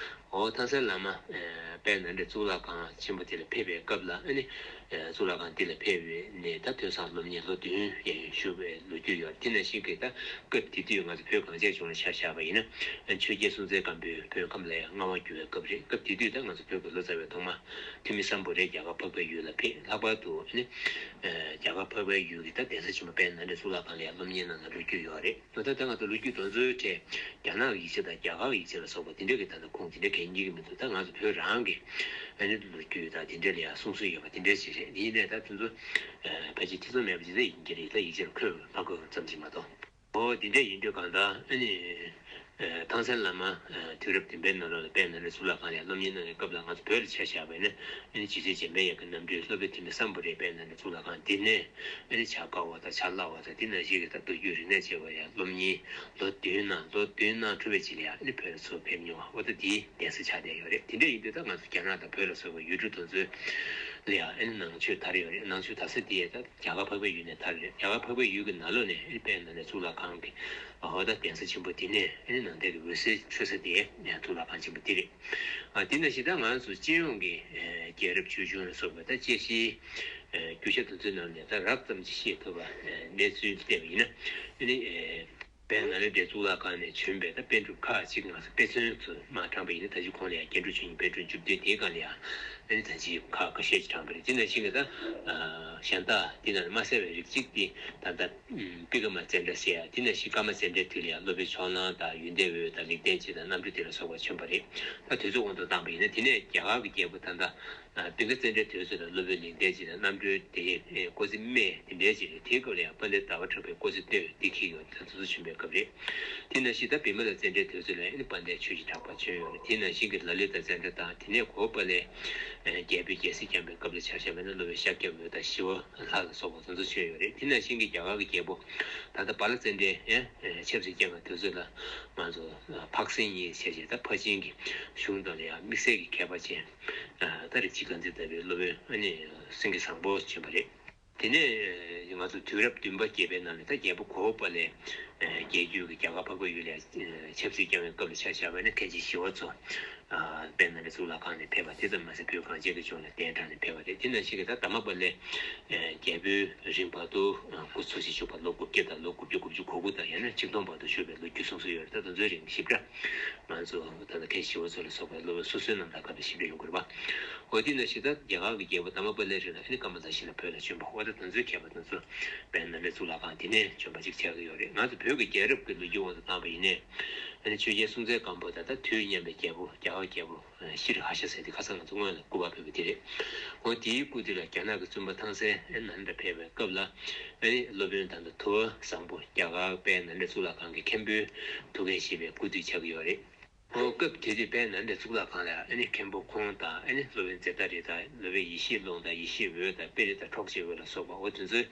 འོ་ཐང་སན་བླ་མ་དཔལ་ནཱ་ལེནྡྲའི་གཙུག་ལག་ཁང་ཆེན་པོ་དེ་ལ་ཕེབས་པའི་སྐབས་ལ་ཨ་ནི་གཙུག་ལག་ཁང་འདི་ལ་ཕེབས་པའི་ནས་ད་ཐོས་བསམ་སློབ་གཉེར་ལོ་བདུན་ཡན་ཞུ་བའི་ལོ་རྒྱུས་ཡོད། དེ་ནང་བཞིན་གྱི་ད་སྐབས་དེ་དུས་ང་ཚོ་བོད་གངས་ཅན་ལྗོངས་ལ་ཆ་བཞག་པ་ཡིན་ན་ཆོས་རྒྱལ་སྲོང་བཙན་སྒམ་པོས་བོད་ཁམས་ལ་ཡང་མངའ་དབང་བསྒྱུར་བའི་སྐབས་རེད། སྐབས་དེ་དུས་ད་ང་ཚོ་བོད་ཀྱི་ལོ་ཙཱ་བའི་ཐོག་མ་ཐོན་མི་སམ་བྷོ་ཊས་རྒྱ་གར་འཕགས་པའི་ཡུལ་ལ་ཕེབས། ལྷག་པར་དུ་ཨ་ནི་རྒྱ་གར་འཕགས་པའི་ཡུལ་གྱི་ད་གདན་ས་ཆེན་པོ་དཔལ་ནཱ་ལེནྡྲའི་གཙུག་ལག་ཁང་ལ་ཡང་སློབ་གཉེར་གནང་ན་ལོ་རྒྱུས་ཡོད་རེད། ད་ལྟ་ང་ཚོ་ལོ་རྒྱུས་དེ་ཚོའི་གྲས་རྒྱ་ནག་གི་ཡིག་ཆ་དང་རྒྱ་གར་གྱི་ཡིག་ཆ་ལ་སོགས་པ་དེ་འདྲ་གི་ད་ལྟ་ཁུངས་དེ་འདྲ་གང་ཡིན་གྱི་མི་འདུག་ད་ང་ཚོ་བོད་རང་གི་ཨ་ནི་ལོ་རྒྱུས་དང་དེ་འདྲ་ལ་ཡང་གསུང་སྲོལ་ཡོད་པ་དེ་འདྲ་ཞིག་རེད། དེ་ཡིན་ནའི་ད་དེ་ཚོ་ཕལ་ཆེར་ཐེ་ཚོམ་མེད་པ་ཅིག་ད་ཡིན་གྱི་རེད། ད་ཡིག་ཆ་ལ་འཁོད་མ་འཁོད་ཙམ་ཞིག་མ་གཏོགས། འོ་དེ་འདྲ་ཡིན་དུས་གང་ལྟར་ཨ་ནི་ཐང་སན་བླ་མ་དུས་རབས་བདུན་པའི་ནང་ལོགས་ལ་དཔལ་ནཱ་ལེནྡྲ་གཙུག་ལག་ཁང་ལ་ཡང་སློབ་གཉེར་གནང་བའི་སྐབས་ལ་ང་ཚོ་བོད་ལ་ཆ་བཞག་པ་ཡིན་ན་ཨ་ནི་རྗེ་བཙུན་འཇམ་དཔལ་དབྱངས་ཀྱི་རྣམ་སྤྲུལ་སློབ་དཔོན་ཐོན་མི་སམ་བྷོ་ཊས་དཔལ་ནཱ་ལེནྡྲ་གཙུག་ལག་ཁང་འདི་ནས་ཨ་ནི་བྱ་དཀའ་བ་དང་བྱ་སླ་བ་དང་དེ་ནང་བཞིན་གྱི་ད་མདོ་རྒྱུད་རིག་གནས་བཅས་པ་ཡང་སློབ་གཉེར་ལོ་བདུན་ནང་ལོ་བདུན་ནང་འཁྲུལ་བའི་རྗེས་ལ་ཡང་ཨ་ནི་བོད་ལ་ཚུར་ཕེབས་མྱོང་བ། འོ་ད་དེའི་གདན་ས་ཆགས་བསྡད་ཡོད་རེད། དེ་འདྲ་ཡིན་དུས་ད་ང་ཚོ་རྒྱ་ནག་དང་བོད་ལ་སོགས་པའི་ཡུལ་གྲུ་དེ་ཚོའི་ལ་ཡང་ཨ་ནི་ནང་ཆོས་དར་ཡོད་རེད། ནང་ཆོས་དར་ས་དེ་ད་རྒྱ་གར་འཕགས་པའི་ཡུལ་ནས་དར་རེད། རྒྱ་གར་འཕགས་པའི་ཡུལ་གྱི་ནང་ལོགས་ནས་ཨ་ནི་དཔལ་ནཱ་ལེནྡྲ་གཙུག་ལག་ཁང་གི་འོ་ད་གདན་ས་ཆེན་པོ་དེ་ནས་ཨ་ནི་ནང་བསྟན་གྱི་འོད་ཟེར་འཕྲོ་ས་དེ་གཙུག་ལག་ཁང་ཆེན་པོ་དེ་རེད། ཨ་དེ་ནང་བཞིན་ད་ང་ཚོ་སྤྱི་ཡོངས་ཀྱི་རྒྱལ་རབས་ཆོས་འབྱུང་ལ་སོགས་པའི་ད་དཔྱད་གཞིའི་རྒྱུ་ཆ་དེ་ཚོའི་ནང་ནས་ད་རགས་ཙམ་ཅིག་ཤེས་ཐུབ་པ་གནས་ཚུལ་བལྟས་པ་ཡིན་ན་ཨ་ནི། དཔལ་ནཱ་ལེནྡྲའི་གཙུག་ལག་ཁང་ནས་བྱོན་པའི་ད་པཎ་གྲུབ་ཁག་ཅིག་ང་ཚོ་དཔེ་མཚོན་དུ་མར་དྲངས་པ་ཡིན་ན་ད་ཅི་གོང་ལ་ཡང་རྒྱན་དྲུག་མཆོག་གཉིས་པཎ་གྲུབ་བཅུ་བདུན་དེའི་སྒང་ལ་ཡང་ཨ་ནི་ད་ཅི་ཁག་ཁ་ཤས་ཅིག་དྲངས་པ་རེད། དེ་ནང་བཞིན་གྱི་ད་གཞན་དག་དེ་ནང་ལ་མ་གསལ་བའི་རིགས་གཅིག་དེ་ད་ལྟ་པི་ཀ་མ་ཙནྡྲ་ཟེར་ཡ་དེ་ནང་བཞིན་ཀརྨ་ཙནྡྲའི་དུས་ལ་ཡང་སློབ་དཔོན་ཕྱོགས་གླང་དང་ཡོན་ཏན་འོད་དང་ལེགས་ལྡན་འབྱེད་དང་རྣམ་གྲོལ་དེ་ལ་སོགས་པ་བྱོན་པ་རེད། ད་དུས་ཚོད་དབང་དུ་བཏང་པ་ཡིན་ན་དེ་ནས་རྒྱ་གར་གྱི་རྒྱལ་པོ་ད་ལྟ། པི་ཀ་ཙནྡྲའི་དུས་སུ་ལ་སློབ་དཔོན་ལེགས་ལྡན་འབྱེད་དང་རྣམ་གྲོལ་དེ་སྐུ་ཚེ་སྨད་དེ་འདྲའི་ཅིག་རེད། དེའི་སྐབས་ལ་ཡང་དཔལ་ལྡན་ཟླ་བ་གྲགས་པའི་སྐུ་ཚེ་སྟོད་དེ་འཁེལ་ཡོད་དེ་ཚོ་བྱོན་པའི་སྐབས་རེད། དེ་ནང་བཞིན་ད་བི་མ་ལ་ཙནྡྲའི་དུས་སུ་ལ་ཨ་ནི་དཔལ་ལྡན་ཆོས་ཀྱི་གྲགས་པ་བྱོན་ཡོད་རེད། དེ་ནང་བཞིན་གྱི་ལ་ལི་ཏ་ཙནྡྲ་དང་དེ་ནས་གོ་པ་ལས་རྒྱལ་པོས་རྒྱལ་སྲིད་བསྐྱངས་པའི་སྐབས་ལ་ཆ་བཞག་པ་ན་སློབ་དཔོན་ཤཱཀྱ་འོད་དང་ཞི་བ་ལྷ་ལ་སོགས་པ་དེ་ཚོ་བྱོན་ཡོད་རེད། དེ་ནང་བཞིན་གྱི་རྒྱ་གར་གྱི་རྒྱལ་པོ་ད་ལྟ་བ་ལ་ཙནྡྲའི་ཆབ་སྲིད་བསྐྱངས་པའི་དུས་སུ་ལ་ང་ཚོ་འཕགས་སེང་གཉིས་བྱས་བྱས་ད་ཕར་ཕྱིན་གྱི་གཞུང་དང་ལ་ཡང་དམིགས་བསལ་གྱི་མཁས་པ་ཅན། ད་རེས་གཅིག་གང་ཚེ་ལྟ་བུའི་སློབ་དཔོན་ཨ་ནི་སེང་གེ་བཟང་པོ་བྱོན་པ་རེད། དེ་ནས་ང་ཚོ་དུས་རབས་བདུན་པ་བརྒྱད་པའི་ནང་ལ་ད་རྒྱལ་པོ་གོ་པ་ལས་རྒྱལ་བརྒྱུད་ཀྱི་རྒྱ་གར་འཕགས་པའི་ཡུལ་ལ་ཆབ་སྲིད་བསྐྱངས་པའི་སྐབས་ལ་ཆ་བཞག་པ་ན་མཁན་ཆེན་ཞི་བ་འཚོ་དཔལ་ནཱ་ལེནྡྲ་གཙུག་ལག་ཁང་ནས་ཕེབས་པ་དེ་ཙམ་མ་ཟད་བོད་གངས་ཅན་གྱི་ལྗོངས་ལ་གདན་དྲངས་ནས་ཕེབས་པ་རེད། དེ་ནང་བཞིན་གྱི་ད་དྷརྨ་པཱ་ལས་རྒྱལ་པོའི་རིང་བར་དུ་སྐུ་འཚོ་ཞིང་བཞུགས་པ་ལོ་དགུ་བརྒྱ་དང་ལོ་དགུ་བརྒྱ་དགུ་བཅུ་གོ་དགུ་དང་ཡང་ན་ཆིག་སྟོང་བར་དུ་བཞུགས་པའི་ལོ་རྒྱུས་གསུང་སྲོལ་ཡོད་རེད། ད་དེ་ཚོའི་རིང་ཞིབ་ཕྲ། ང་ཚོ་ད་ལྟ་མཁན་ཞི་བ་འཚོ་ལ་སོགས་པའི་སློབ་དཔོན་སོ་སོའི་རྣམ་ཐར་སྐབས་ལ་ཞིབ་ཕྲ་ཡོང་དགོས་རེད་པ། འོ་དེ་ནང་བཞིན་ད་རྒྱ་གར་གྱི་རྒྱལ་པོ་དྷརྨ་པཱ་ལའི་རིང་ལ་ཨ་ནི་ཀརྨ་ལའི་ཞིང་ལ་བོད་ལ་བྱོན་པ། འོ་ད་དེ་ཚོའི་མཁས་པ་དེ་ཚོ་དཔལ་ནཱ་ལེནྡྲ་གཙུག་ལག་ཁང་དེ་ནས་བྱོན་པ་ཅིག་ཆགས་ཀྱི་ཡོད་རེད། ང་ཚོ་བོད་ཀྱི་རྒྱལ་རབས་ཀྱི་ལོ་རྒྱུས་དབང་དུ་བཏང་བ་ཡིན་ནའི་ཨ་ནི་ཆོས་རྒྱལ་སྲོང་བཙན་སྒམ་པོ་དང་ད་དུས་མཉམ་པའི་རྒྱལ་པོ་རྒྱ་གར་རྒྱལ་པོ་ཤྲཱི་ཧར་ཤ་ཟེར་དེ་ཁ་སང་ང་ཚོ་སྔོན་ལ་སྐུ་པར་ཕུལ་བ་དེ་རེད། འོ་དེའི་སྐུ་དུས་ལ་རྒྱ་ནག་གི་བཙུན་པ་ཐང་སན་ཨ་ནི་ནཱ་ལེནྡྲ་ཕེབས་པའི་སྐབས་ལ་ཨ་ནི་སློབ་དཔོན་ད་ལྟ་དུ་བ་བཟང་པོ་རྒྱ་གར་དཔལ་ནཱ་ལེནྡྲ་གཙུག་ལག་ཁང་གི་མཁན་པོའི་ཐུགས་འགན་བཞེས་པའི་སྐུ་དུས་ཆགས་ཀྱི་ཡོད་རེད། ཨོ་སྐབས་དེ་དུས་དཔལ་ནཱ་ལེནྡྲ་གཙུག་ལག་ཁང་ལ་ཨ་ནི་མཁན་པོ་ཁོང་དང་ཨ་ནི་སློབ་དཔོན་ཛེ་ཏཱ་རི་དང་སློབ་དཔོན་ཡེ་ཤེས་ཀློང་དང་ཡེ་ཤེས་འོད་དང་པེ་རི་དང་གྲོགས་བྱེད་འོད་ལ་སོགས་པ་འོ་དེ་ཚོའི་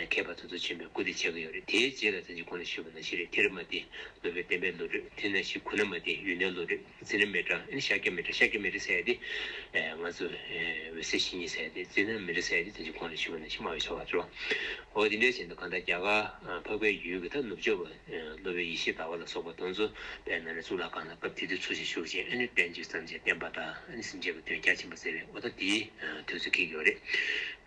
མཁས་པ་དེ་ཚོ་ཆེན་པོའི་སྐུ་དེ་ཆགས་ཀྱི་ཡོད་རེད། དེའི་རྗེས་ལ་ད་ཅི་གོང་ལ་ཞུས་པ་ནང་བཞིན་རེད། ཐེ་རི་མ་ཏི་སློབ་དཔོན་བསྟན་པའི་བློ་གྲོས། དེ་ནང་བཞིན་གུ་ན་མ་ཏི་ཡོན་ཏན་བློ་གྲོས། ཛི་ན་མི་ཏྲ་ཨ་ནི་ཤཱཀྱ་མི་ཏྲ། ཤཱཀྱ་མི་ཏྲ་ཟེར་ཡ་དེ་ང་ཚོ་འོད་གསལ་བཤེས་གཉེན་ཟེར་ཡ་དེ། ཛི་ན་མི་ཏྲ་ཟེར་ཡ་དེ་ད་ཅི་གོང་ལ་ཞུས་པ་ནང་བཞིན་སྨྲ་བའི་ཆོ་ག་ཚོ། འོ་དེ་འདྲའི་བཞིན་དུ་གང་ལྟར་རྒྱ་གར་འཕགས་པའི་ཡུལ་གྱི་ད་ནུབ་ཕྱོགས་པ། སློབ་དཔོན་ཡེ་ཤེས་ཟླ་བ་ལ་སོགས་པ་དེ་ཚོ་དཔལ་ནཱ་ལེནྡྲ་གཙུག་ལག་ཁང་ལ་སྐབས་དེ་དུས་འཚོ་ཞིང་བཞུགས་བྱས་ཨ་ནི་བསྟན་བཅོས་བརྩམས་བྱས་བསྟན་པ་དང་ཨ་ནི་སེམས་ཅན་གྱི་དོན་རྒྱ་ཆེན་པོ་མཛད་པའི་འོ་ད་དེའི་དུས་ཚོད་འཁེལ་གྱི་ཡོད་རེད།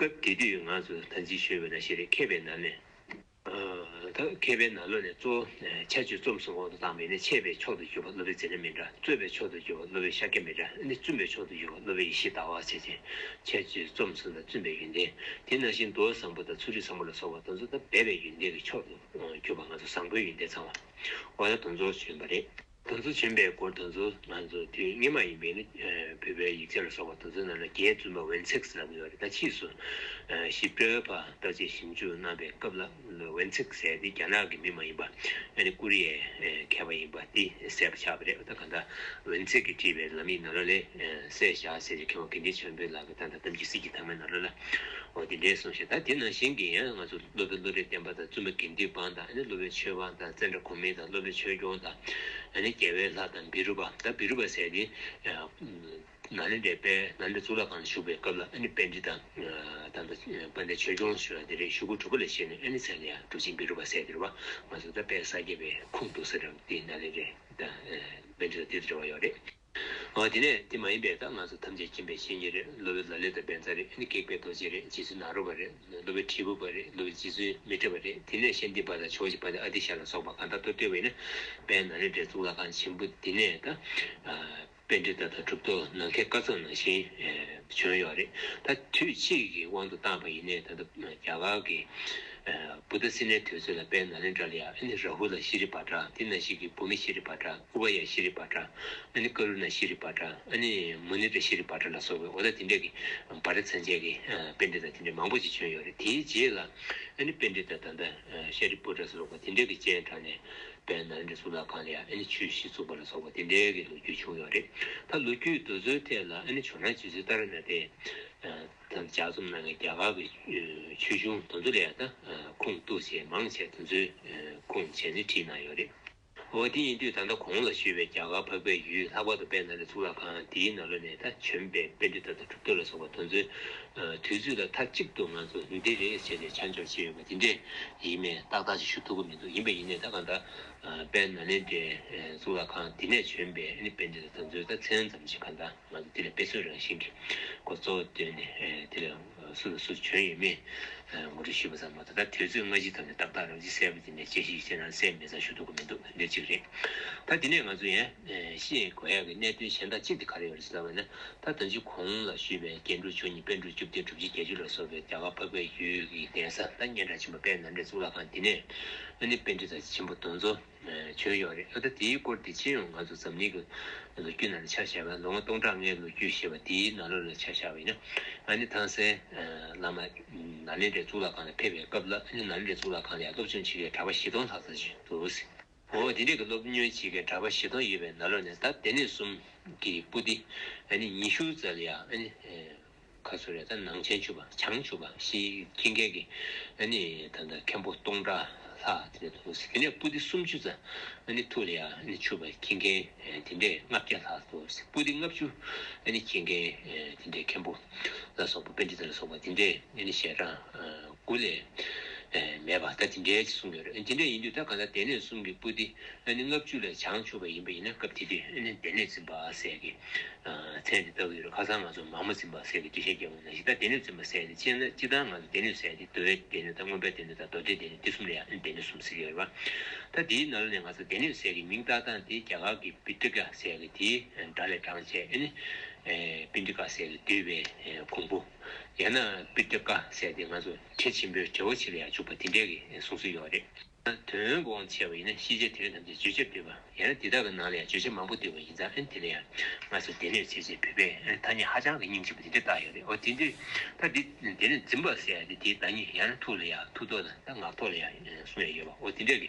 སྐབས་དེ་དུས་ང་ཚོ་ད་ཅི་ཞུས་པ་ནང་བཞིན་རེད། མཁས་པའི་ནང་ནས་ ད་མཁས་པའི་ནང་ལོགས་ནས་གཙོ་བོ་ཁྱད་ཆོས་རྩོམ་གསུམ་དབང་དུ་བཏང་བས་ནི། འཆད་པའི་མཆོག་ཏུ་གྱུར་པ་སློབ་དཔོན་ཛེ་ན་མི་ཏྲ། རྩོད་པའི་མཆོག་ཏུ་གྱུར་པ་སློབ་དཔོན་ཤཱཀྱ་མི་ཏྲ། ནི་བཙུན་པའི་མཆོག་ཏུ་གྱུར་པ་སློབ་དཔོན་ཡེ་ཤེས་ཟླ་བ་བྱས་ཏེ། ཁྱད་ཆོས་རྩོམ་གསུམ་དང་བཙུན་པའི་ཡོན་ཏན། དེ་ནང་བཞིན་འདུལ་བ་བཟང་པོ་དང་ཚུལ་ཁྲིམས་བཟང་པོ་ལ་སོགས་པ་དེ་ཚོ་ད་སྦས་པའི་ཡོན་ཏན་གྱི་མཆོག་ཏུ་གྱུར་པ། ང་ཚོ་བཟང་པོའི་ཡོན་ཏན་ཚང་བ། འོ་ད་དེ་ཚོ་བྱོན་པ་རེད། དེ་ཚོ་བྱོན་པའི་སྐོར་དེ་ཚོ་ང་ཚོ་དུས་སྔ་མ་ཡིན་པས་ནི། བོད་པའི་ཡིག་ཆ་ལ་སོགས་པ་དེ་ཚོའི་ནང་ལ་རྒྱའི་བཙུན་པ་ཝེན་ཚེག་ཟེར་ལབ་ཀྱི་ཡོད་རེད། ད་ཕྱིས་སུ་ཞིབ་ཕྲའི་བར་བརྟག་དཔྱད་ཞིབ་འཇུག་གནང་བའི་སྐབས་ལ། ཝེན་ཚེག་ཟེར་དེ་རྒྱ་ནག་གི་མི་མ་ཡིན་པ། ཨ་ནི་ཀོ་རི་ཡའི་མཁས་པ་ཡིན་པ་དེ་གསལ་པོ་ཆགས་པ་རེད། ད་གང་ལྟར་ཝེན་ཚེག་གིས་བྲིས་པའི་ལམ་ཡིག་ནང་ལོགས་ལ། སྲས་ཞྭ་ཟེར་གྱི་མཁས་པ་དགེ་ལྡན་ཆོས་འཕེལ་ལགས་ཀྱིས་ད་ལྟ་གཏམ་རྒྱུད་གསེར་གྱི་ཐང་མའི་ནང་ལོགས་ལ། འོ་དེ་འདྲའི་གསུངས་ཤིང་། ད་དེ་ནང་བཞིན་གྱི་ཡང་ང་ཚོ་སློབ་དཔོན་བློ་གྲོས་བརྟན་པ་དང་། བཙུན་པ་དགེ་འདུན་འབངས་དང་། ཨ་ནི་སློབ་དཔོན་ཆོས་དབང་དང་། ཙནྡྲ་གོ་མི་དང་། སློབ་དཔོན་ཆོས་སྐྱོང་དང་། ཨ་ནི་རྒྱལ་བའི་ལྷ་དང་བི་རུ་པ། ད་བི་རུ་པ་ཟེར་དེ་ནཱ་ལེནྡྲའི་དཔལ་ནཱ་ལེནྡྲ་གཙུག་ལག་ཁང་ལ་བཞུགས་པའི་སྐབས་ལ། ཨ་ནི་པཎྜི་ཏ་ད་ལྟ་དཔལ་ལྡན་ཆོས་སྐྱོང་ཞུ་བ་དེ་རེད། ཞུ་སྒོ་དྲུག་པ་ལ་བཞེས་ནས། ཨ་ནི་མཚན་ལ་ཡང་གྲུབ་ཆེན་བི་རུ་པ་ཟེར་དེ་རེད་པ། ང་ཚོ་ད་དཔལ་ས་སྐྱ་པའི་ཁུངས་གཏུགས་ས་རེད། དེ་ནཱ་ལེནྡྲའི་ད་པཎྜི་ཏ་དེ་འབྲེལ་བ་ཡོད་རེད། འོ་དེ་ནས་དེ་མ་ཡིན་པའི་ད་ང་ཚོ་ཐམས་ཅད་མཁྱེན་པའི་བཤེས་གཉེན་རེད། སློབ་དཔོན་ལ་ལི་ཏ་པཉྩ་རེད། ཨ་ནི་སྐྱེས་པའི་རྡོ་རྗེ་རེད། རྗེ་བཙུན་ནཱ་རོ་པ་རེད། སློབ་དཔོན་དྲིལ་བུ་པ་རེད། སློབ་དཔོན་རྗེ་བཙུན་མཻ་ཏྲི་པ་རེད། དེ་ནས་ཤཱནྟི་པ་དང་ཇོ་བོ་རྗེ་དཔལ་ལྡན་ཨ་ཏི་ཤ་ལ་སོགས་པ་གང་ལྟར་མདོར་བསྡུས་པ་ཡིན་ན། དཔལ་ནཱ་ལེནྡྲའི་གཙུག་ལག་ཁང་ཆེན་པོ་འདི་ནས་ད་པཎྜི་ཏ་དང་གྲུབ་ཐོབ་ནམ་མཁའི་སྐར་ཚོགས་ནང་བཞིན་བྱོན་ཡོད་རེད། ད་དུས་ཕྱིས་ཀྱི་དབང་དུ་བཏང་བ་ཡིན་ནའི། ད་ལྟ་རྒྱ་གར་གྱི་བུདྡྷ་སེ་ནའི་དུས་ཚོད་ལ་དཔལ་ནཱ་ལེནྡྲ་ལ་ཡང་། ཨ་ནི་རཱ་ཧུ་ལ་ཤྲཱི་བྷ་དྲ། དེ་ནང་བཞིན་གྱི་བྷུ་མི་ཤྲཱི་བྷ་དྲ། ཨུ་བ་ཡ་ཤྲཱི་བྷ་དྲ། ཨ་ནི་ཀ་རུ་ཎ་ཤྲཱི་བྷ་དྲ། ཨ་ནི་མུ་ནི་ཏྲ་ཤྲཱི་བྷ་དྲ་ལ་སོགས་པའི། འོ་ད་དེ་འདྲས་ཀྱི་བྷ་དྲ་མཚན་ཅན་གྱི་པཎྜི་ཏ་དེ་འདྲས་མང་པོ་ཞིག་བྱོན་ཡོད་རེད། དེའི་རྗེས་ལ་ཨ་ནི་པཎྜི་ཏ་ད་ལྟ་ཤཱ་རི་པུ་ཏྲ་ཟེར་བ་དེ་འདྲས་ཀྱི་སྤྱན་དྲངས་ནས། དཔལ་ནཱ་ལེནྡྲ་གཙུག་ལག་ཁང་ལ་ཡང་ཨ་ནི་ཆོས་གཞི་བཙུགས་པ་ལ་སོགས་པ་དེ་འདྲའི་གི་ལོ་རྒྱུས་བྱུང་ཡོད་རེད། ད་ལོ་རྒྱུས་དེ་ཚོའི་ཐད་ལ་ཨ་ནི་ཇོ་ནང་རྗེ་བཙུན་ཏཱ་ར་ནཱ་ཐའི་ད་ལྟ་ལྗགས་རྩོམ་གནང་མཁན་རྒྱ་གར་གྱི་ཆོས་གཞུང་དེ་ཚོ་ལ་ཡང་ད་ཁུངས་གཏུགས་བྱས་མང་ཆེ་དེ་ཚོའི་ཁུངས་བྱས་ནས་བྲིས་གནང་ཡོད་རེད། འོ་དེ་ཡིན་དུས་ད་ལྟ་གོང་ལ་ཞུས་པའི་རྒྱ་གར་འཕགས་པའི་ཡུལ། ལྷག་པར་དུ་དཔལ་ནཱ་ལེནྡྲ་གཙུག་ལག་ཁང་དེའི་ནང་ལོགས་ནས་ད་བྱོན་པའི་པཎྜི་ཏ་དང་གྲུབ་ཐོབ་ལ་སོགས་པ་དེ་ཚོའི་དུས་ཚོད་ལ་མཐའ་གཅིག་ཏུ་ང་ཚོ་འདི་རེད་ཟེར་ནས་ཆ་འཇོག་བྱས་ཡོད་པ་དེ་འདྲས་ཡིན་མིན་ཏག་ཏག་ཅིག་ཞུ་ཐུབ་ཀྱི་མི་འདུག་ཡིན་པ་ཡིན་ནའི་ད་གང་ལྟར་དཔལ་ནཱ་ལེནྡྲའི་གཙུག་ལག་ཁང་འདི་ནས་བྱོན་པའི་ཨ་ནི་པཎྜི་ཏ་དེ་ཚོའི་ད་མཚན་ཙམ་ཞིག་གང་ལྟར་ང་ཚོ་དེ་ལ་དཔེ་མཚོན་རང་བཞིན་གྱི་ཁོ་གཙོ་བོ་བཏོན་ནས། དེ་ལ་སུ་དང་སུ་བྱོན་ཡོད་མེད་ངོ་སྤྲོད་ཞུས་པ་ཙམ་མ་གཏོགས། ད་དུས་ཚོད་སྔ་ཕྱི་ཐམས་ཅད་ཏག་ཏག་རང་བཞིན་གསལ་པོ་དེ་འདྲ་དཔྱད་གཞི་ཞིག་བྱས་ན་གསལ་མེད་ཙང་ཞུ་ཐུབ་ཀྱི་མི་འདུག་འདི་གཅིག་རེད། ད་དེ་ནས་ང་ཚོ་ཡང་ཤེས་དགོས་ཡག་གི་གནད་དོན་གཞན་དག་གཅིག་དེ་ག་རེ་ཡོད་རེད་ཟེར་ལབ་པ་ན། ད་ད་ཅི་གོང་ལ་ཞུས་པའི་རྒྱན་དྲུག་མཆོག་གཉིས་པཎ་གྲུབ་བཅུ་བདུན་གྲུབ་ཆེན་བརྒྱད་ཅུ་ལ་སོགས་པའི་རྒྱ་གར་འཕགས་པའི་ཡུལ་གྱི་གདན་ས། ད་སྙན་གྲགས་ཆེན་པོ་དཔལ་ནཱ་ལེནྡྲའི་གཙུག་ལག་ཁང་འདི་ནས་ཨ་ནི་པཎྜི་ཏ་ཆེན་པོ་དེ་ཚོ་བྱོན་ཡོད་རེད། ཨ་ད་དེའི་སྐོར་དེ་ཕྱིན་ཡང་ང་ཚོ་འཛམ་གླིང་གི་ལོ་རྒྱུས་ནང་ལ་ཆ་བཞག་པ་ན། ལོ་ངོ་སྟོང་ཕྲག་ལྔའི་ལོ་རྒྱུས་ཞེས་པ་དེའི་ནང་ལོགས་ལ་ཆ་བཞག་པ་ཡིན་ན། ཨ་ནི་ཐང་སན་བླ་མ་ནཱ་ལེནྡྲའི་གཙུག་ལག་ཁང་ལ་ཕེབས་པའི་སྐབས་ལ། ཨ་ནི་ནཱ་ལེནྡྲའི་གཙུག་ལག་ཁང་ལ་ཡང་སློབ་སྦྱོང་བྱེད་མཁན་གྲྭ་པ་བཞི་སྟོང་ལྷག་ཙམ་ཞིག་འདུག་འོ་དེ་འདྲའི་གི་སློབ་སྦྱོང་བྱེད་མཁན་གྲྭ་པ་བཞི་སྟོང་ཡོད་པའི་ནང་ལོགས་ནས། ད་སྡེ་སྣོད་གསུམ་གྱི་པོ་ཏི་ཨ་ནི་ཉི་ཤུ་ཙམ་ལ་ཡང་ཨ་ནི་ཁ་སོ་རེ་ད་ནང་བྱན་ཆུད་པ་བྱང་ཆུད་པ་ཞིག་འཁྱེར་མཁན་གྱི་ཨ་ནི་ད་ལྟ་མཁན་པོ་སྟོང་ཕྲག་ལྷག་དེ་འདྲ་འདུག་དེ་ནས་པོ་ཏི་སུམ་ཅུ་ཙམ་ཨ་ནི་ཐུགས་ལ་ཡང་ཨ་ནི་ཆུད་པ་འཁྱེར་མཁན་དེ་འདྲས་ལྔ་བརྒྱ་ལྷག་འདུག་པོ་ཏི་ལྔ་བཅུ་ཨ་ནི་འཁྱེར་མཁན་དེ་འདྲས་མཁན་པོ་ལ་སོགས་པ། པཎྜི་ཏ་ལ་སོགས་པ་དེ་འདྲས་ཨ་ནི་ཞལ་གྲངས་དགུ་ལས་མེད་པ་ད་དེ་འདྲའི་གསུང་ཡོད་རེད། དེ་འདྲ་ཡིན་དུས་ད་གང་ལྟར་སྡེ་སྣོད་གསུམ་གྱི་པོ་ཏི་ཨ་ནི་ལྔ་བཅུ་ལས་བྱང་ཆུབ་པ་ཡིན་པ་ཡིན་ན། སྐབས་དེ་དུས་ཨ་ནི་སྡེ་སྣོད་འཛིན་པ་ཟེར་གྱི་མཚན་དེ་བཏགས་ཡོད་རེད། ཁ་སང་ང་ཚོ་མ་མོ་འཛིན་པ་ཟེར་གྱི་འགྲེལ་བཤད་རྒྱག་པ་ནང་བཞིན། ད་སྡེ་སྣོད་འཛིན་པ་ཟེར་དེ་སྤྱིར་ན་སྤྱིར་བཏང་ང་ཚོ་སྡེ་སྣོད་ཟེར་དེ་འདུལ་བའི་སྡེ་སྣོད་དང་མངོན་པའི་སྡེ་སྣོད་དང་མདོ་སྡེའི་སྡེ་སྣོད་དེ་གསུམ་ལ་ཡང་ཨ་ནི་སྡེ་སྣོད་གསུམ་ཟེར་གྱི་ཡོད་རེད་པ། ད་དེའི་ནང་ལ་ནས་ང་ཚོ་སྡེ་སྣོད་ཟེར་གྱི་མིང་བཏགས་སྟངས་དེ་རྒྱ་གར་གྱི་པི་ཏི་ཀ་ཟེར་གྱི་དེའི་སྒྲ་ལས་དྲངས་བྱས། ཨ་ནི་པིན་ཌི་ཀ་ཟེར་གྱི་འདུས་པའི་གོང་བུ། ཡང་ན་པི་ཏི་ཀ་ཟེར་དེ་ང་ཚོ་བྲེ་ཆེན་པོའི་བྲེ་བ་ཆེ་ལ་ཡང་འཇུག་པ་དེ་འདྲའི་གི་གསུང་སྲོལ་ཡོད་རེད། དོན་དབང་བྱས་པ་ཡིན་ན་ཤེས་བྱའི་དོན་ཐམས་ཅད་བརྗོད་བྱར་འདུས་པ། ཡང་ན་དེ་དག་གི་ནང་ལ་ཡང་བརྗོད་བྱ་མང་པོ་འདུས་པ་ཡིན་ཙང་། ཨ་ནི་དེ་ལ་ཡང་ང་ཚོ་སྡེ་སྣོད་ཟེར་བྱས་བོད་པས་ཨ་ནི་ཐ་སྙད་ཧ་ཅང་གི་སྙིང་རྗེ་པོ་དེ་འདྲ་བཏགས་ཡོད་རེད། འོ་དེ་དུས་ད་འདི་སྡེ་སྣོད་འཛིན་པ་ཟེར་ཡ་དེ་དེའི་བདག་ཉིད། ཡང་ན་ཐུགས་ལ་ཡང་ཐུགས་ཐོག་དང་ད་ངག་ཐོག་ལ་ཡང་གསུང་ཡ་ཡོད་པ། འོ་དེ་འདྲ་གི་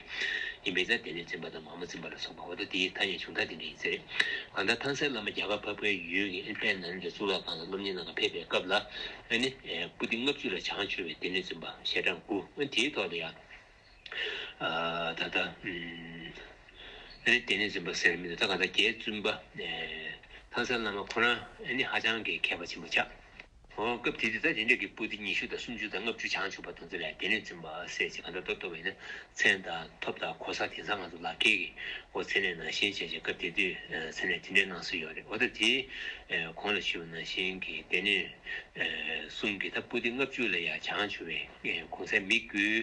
ཡིན་པས་ཙང་སྡེ་སྣོད་འཛིན་པ་དང་མ་མོ་འཛིན་པ་ལ་སོགས་པ། འོ་ད་དེའི་ཐ་སྙད་བྱུང་ཐབས་དེ་འདྲ་ཡིན་ས་རེད། གང་ལྟར་ཐང་སན་བླ་མ་རྒྱ་གར་འཕགས་པའི་ཡུལ་གྱི་ཨ་ནི་དཔལ་ནཱ་ལེནྡྲའི་གཙུག་ལག་ཁང་ལ་སློབ་གཉེར་གནང་ག་ཕེབས་པའི་སྐབས་ལ། ཨ་ནི་པོ་ཏི་ལྔ་བཅུ་ལས་བྱང་ཆུབ་པའི་སྡེ་སྣོད་འཛིན་པ་ཞལ་གྲངས་དགུ། ཨ་ནི་དེའི་ཐོག་ལ་ཡང་ད་ལྟ་ཨ་ནི་སྡེ་སྣོད་འཛིན་པ་ཟེར་མི་འདུག་ད་ག་ད་རྒྱའི་བཙུན་པ་ཐང་སན་བླ་མ་ཁོ་རང་ཨ་ནི་ཧ་ཅང་གི་མཁས་པ་ཆེན་པོ་ཆགས། འོ་སྐབས་དེ་དུས་ད་དེ་འདྲ་གི་པོ་ཏི་ཉི་ཤུ་དང་སུམ་ཅུ་དང་ལྔ་བཅུ་བྱང་ཆུབ་པ་དེ་ཚོ་ལ་སྡེ་སྣོད་འཛིན་པ་ཟེར་ཅིག་གང་ལྟར་ཏོག་ཏོག་ཡིན་ན་མཚན་དང་ཐོབ་དང་གོ་ས་དེང་སང་ང་ཚོ་ལག་ཁྱེར་གྱི་འོ་མཚན་གནས་ནང་བཞིན་བྱས་བྱས་སྐབས་དེ་དུས་མཚན་གནས་དེ་འདྲའི་གནང་སྲོལ་ཡོད་རེད། འོ་ད་དེ་གོང་ལ་ཞུས་པ་ནང་བཞིན་གྱི་སྡེ་སྣོད་གསུམ་གྱི་ད་པོ་ཏི་ལྔ་བཅུ་ལ་ཡང་བྱང་ཆུབ་པའི་གོང་ཚད་མི་དགུའི་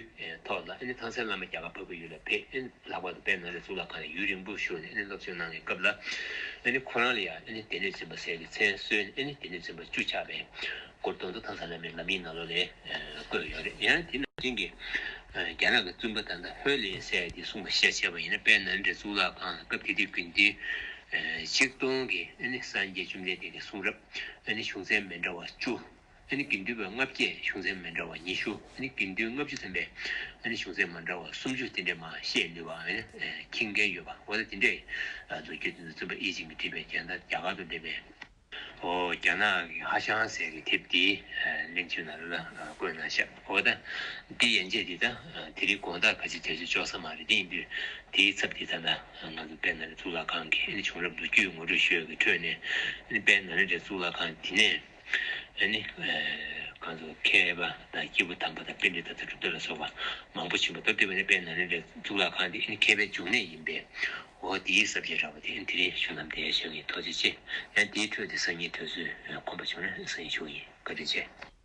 ཐོག་ལ་ཨ་ནི་ཐང་སན་བླ་མ་རྒྱ་གར་འཕགས་པའི་ཡུལ་ལ་ཕེབས། ལྷག་པར་དུ་དཔལ་ནཱ་ལེནྡྲ་གཙུག་ལག་ཁང་ལ་ཡུན་རིང་པོ་བཞུགས་ནས་ཨ་ནི་སློབ་སྦྱོང་གནང་བའི་སྐབས་ལ་ཨ་ནི་ཁོ་རང་ལ་ཡང་ཨ་ནི་སྡེ་སྣོད་འཛིན་པ་ཟེར་གྱི་མཚན་གསོལ་ནས་ཨ་ནི་སྡེ་སྣོད་འཛིན་པ་བཅུ་ཆགས་པའི་སྐོར་མདོར་བསྡུས་ཐང་སན་བླ་མའི་ལམ་ཡིག་ནང་ལོགས་ལ་བཀོད་ཡོད་རེད། ཡང་དེ་ནང་བཞིན་གྱི་རྒྱ་ནག་གི་བཙུན་པ་ད་ལྟ་ཧོས་ལིན་ཟེར་ཡ་དེས་གསུངས་པ་ཤེས་བྱས་པ་ཡིན་ན་དཔལ་ནཱ་ལེནྡྲ་གཙུག་ལག་ཁང་ལ་སྐབས་དེ་དུས་དགེ་འདུན་ཆིག་སྟོང་གི་ཨ་ནི་སངས་རྒྱས་བཅོམ་ལྡན་འདས་ཀྱི་གསུང་རབ་ཨ་ནི་གཞུང་ཚན་མི་འདྲ་བ་བཅུ། ཨ་ནི་དགེ་འདུན་པ་ལྔ་བརྒྱས་གཞུང་ཚན་མི་འདྲ་བ་ཉི་ཤུ། ཨ་ནི་དགེ་འདུན་ལྔ་བཅུ་ཐམ་པས་ཨ་ནི་གཞུང་ཚན་མི་འདྲ་བ་སུམ་ཅུ་དེ་འདྲས་མར་བཤད་ནུས་པ་ཨ་ནི་མཁྱེན་མཁན་ཡོད་པ། འོ་ད་དེ་འདྲས་མདོ་རྒྱུད་དེ་ཚོ་བཙུན་པ་ཨེ་ཅིན་གྱིས་བྲིས་པའི་རྒྱ་ནག་རྒྱ་གར་དུ་སླེབས་པའི་འོ་རྒྱ་ནག་གི་ཧྭ་ཤང་ཟེར་གྱི་དེབ་དེའི་གླེང་བརྗོད་ནང་ལ་བཀོད་གནང་ཤག་འོ་ད་འདི་ཡན་ཆད་དེ་ད་དེ་རིང་དགོང་དག་ག་ཚོད་དུས་ཚོད་ལྕོགས་ས་མ་རེད། དེ་ཡིན་དུས་དེའི་ཚབ་དེ་ད་ལྟ་ང་ཚོ་དཔལ་ནཱ་ལེནྡྲ་གཙུག་ལག་ཁང་གི་ཨ་ནི་བྱུང་རབས་མདོ་རྒྱུད་ངོ་སྤྲོད་ཞུ་ཡག་གི་ཁྲོད་ནས་ཨ་ནི་དཔལ་ནཱ་ལེནྡྲ་གཙུག་ལག་ཁང་འདི་ནས། ཨ་ནི། ཁོང་ཚོ་མཁས་པ་དང་སྐྱེས་བུ་དམ་པ་དང་པཎྜི་ཏ་དང་གྲུབ་ཐོབ་ལ་སོགས་པ་མང་པོ་བྱོན་པ་སྟབས་བདེ་བ་ནི་དཔལ་ནཱ་ལེནྡྲའི་གཙུག་ལག་ཁང་འདི་ཨ་ནི་མཁས་པའི་འབྱུང་གནས་ཡིན་པས། འོ་དེའི་ས་བཅད་འདྲ་བ་དེ་ཨ་ནི་དེ་རིང་ཞུ་ལམ་དེ་ཞུ་ངེས། ཐུགས་རྗེ་ཆེ། ཡང་དེའི་ཁྲོད་དེ་སང་ཉིན་དུས་ཚོད་ཁོམ་པ་བྱུང་ན་སང་ཉིན་ཞུ་ཡིན། བཀའ་དྲིན་ཆེ།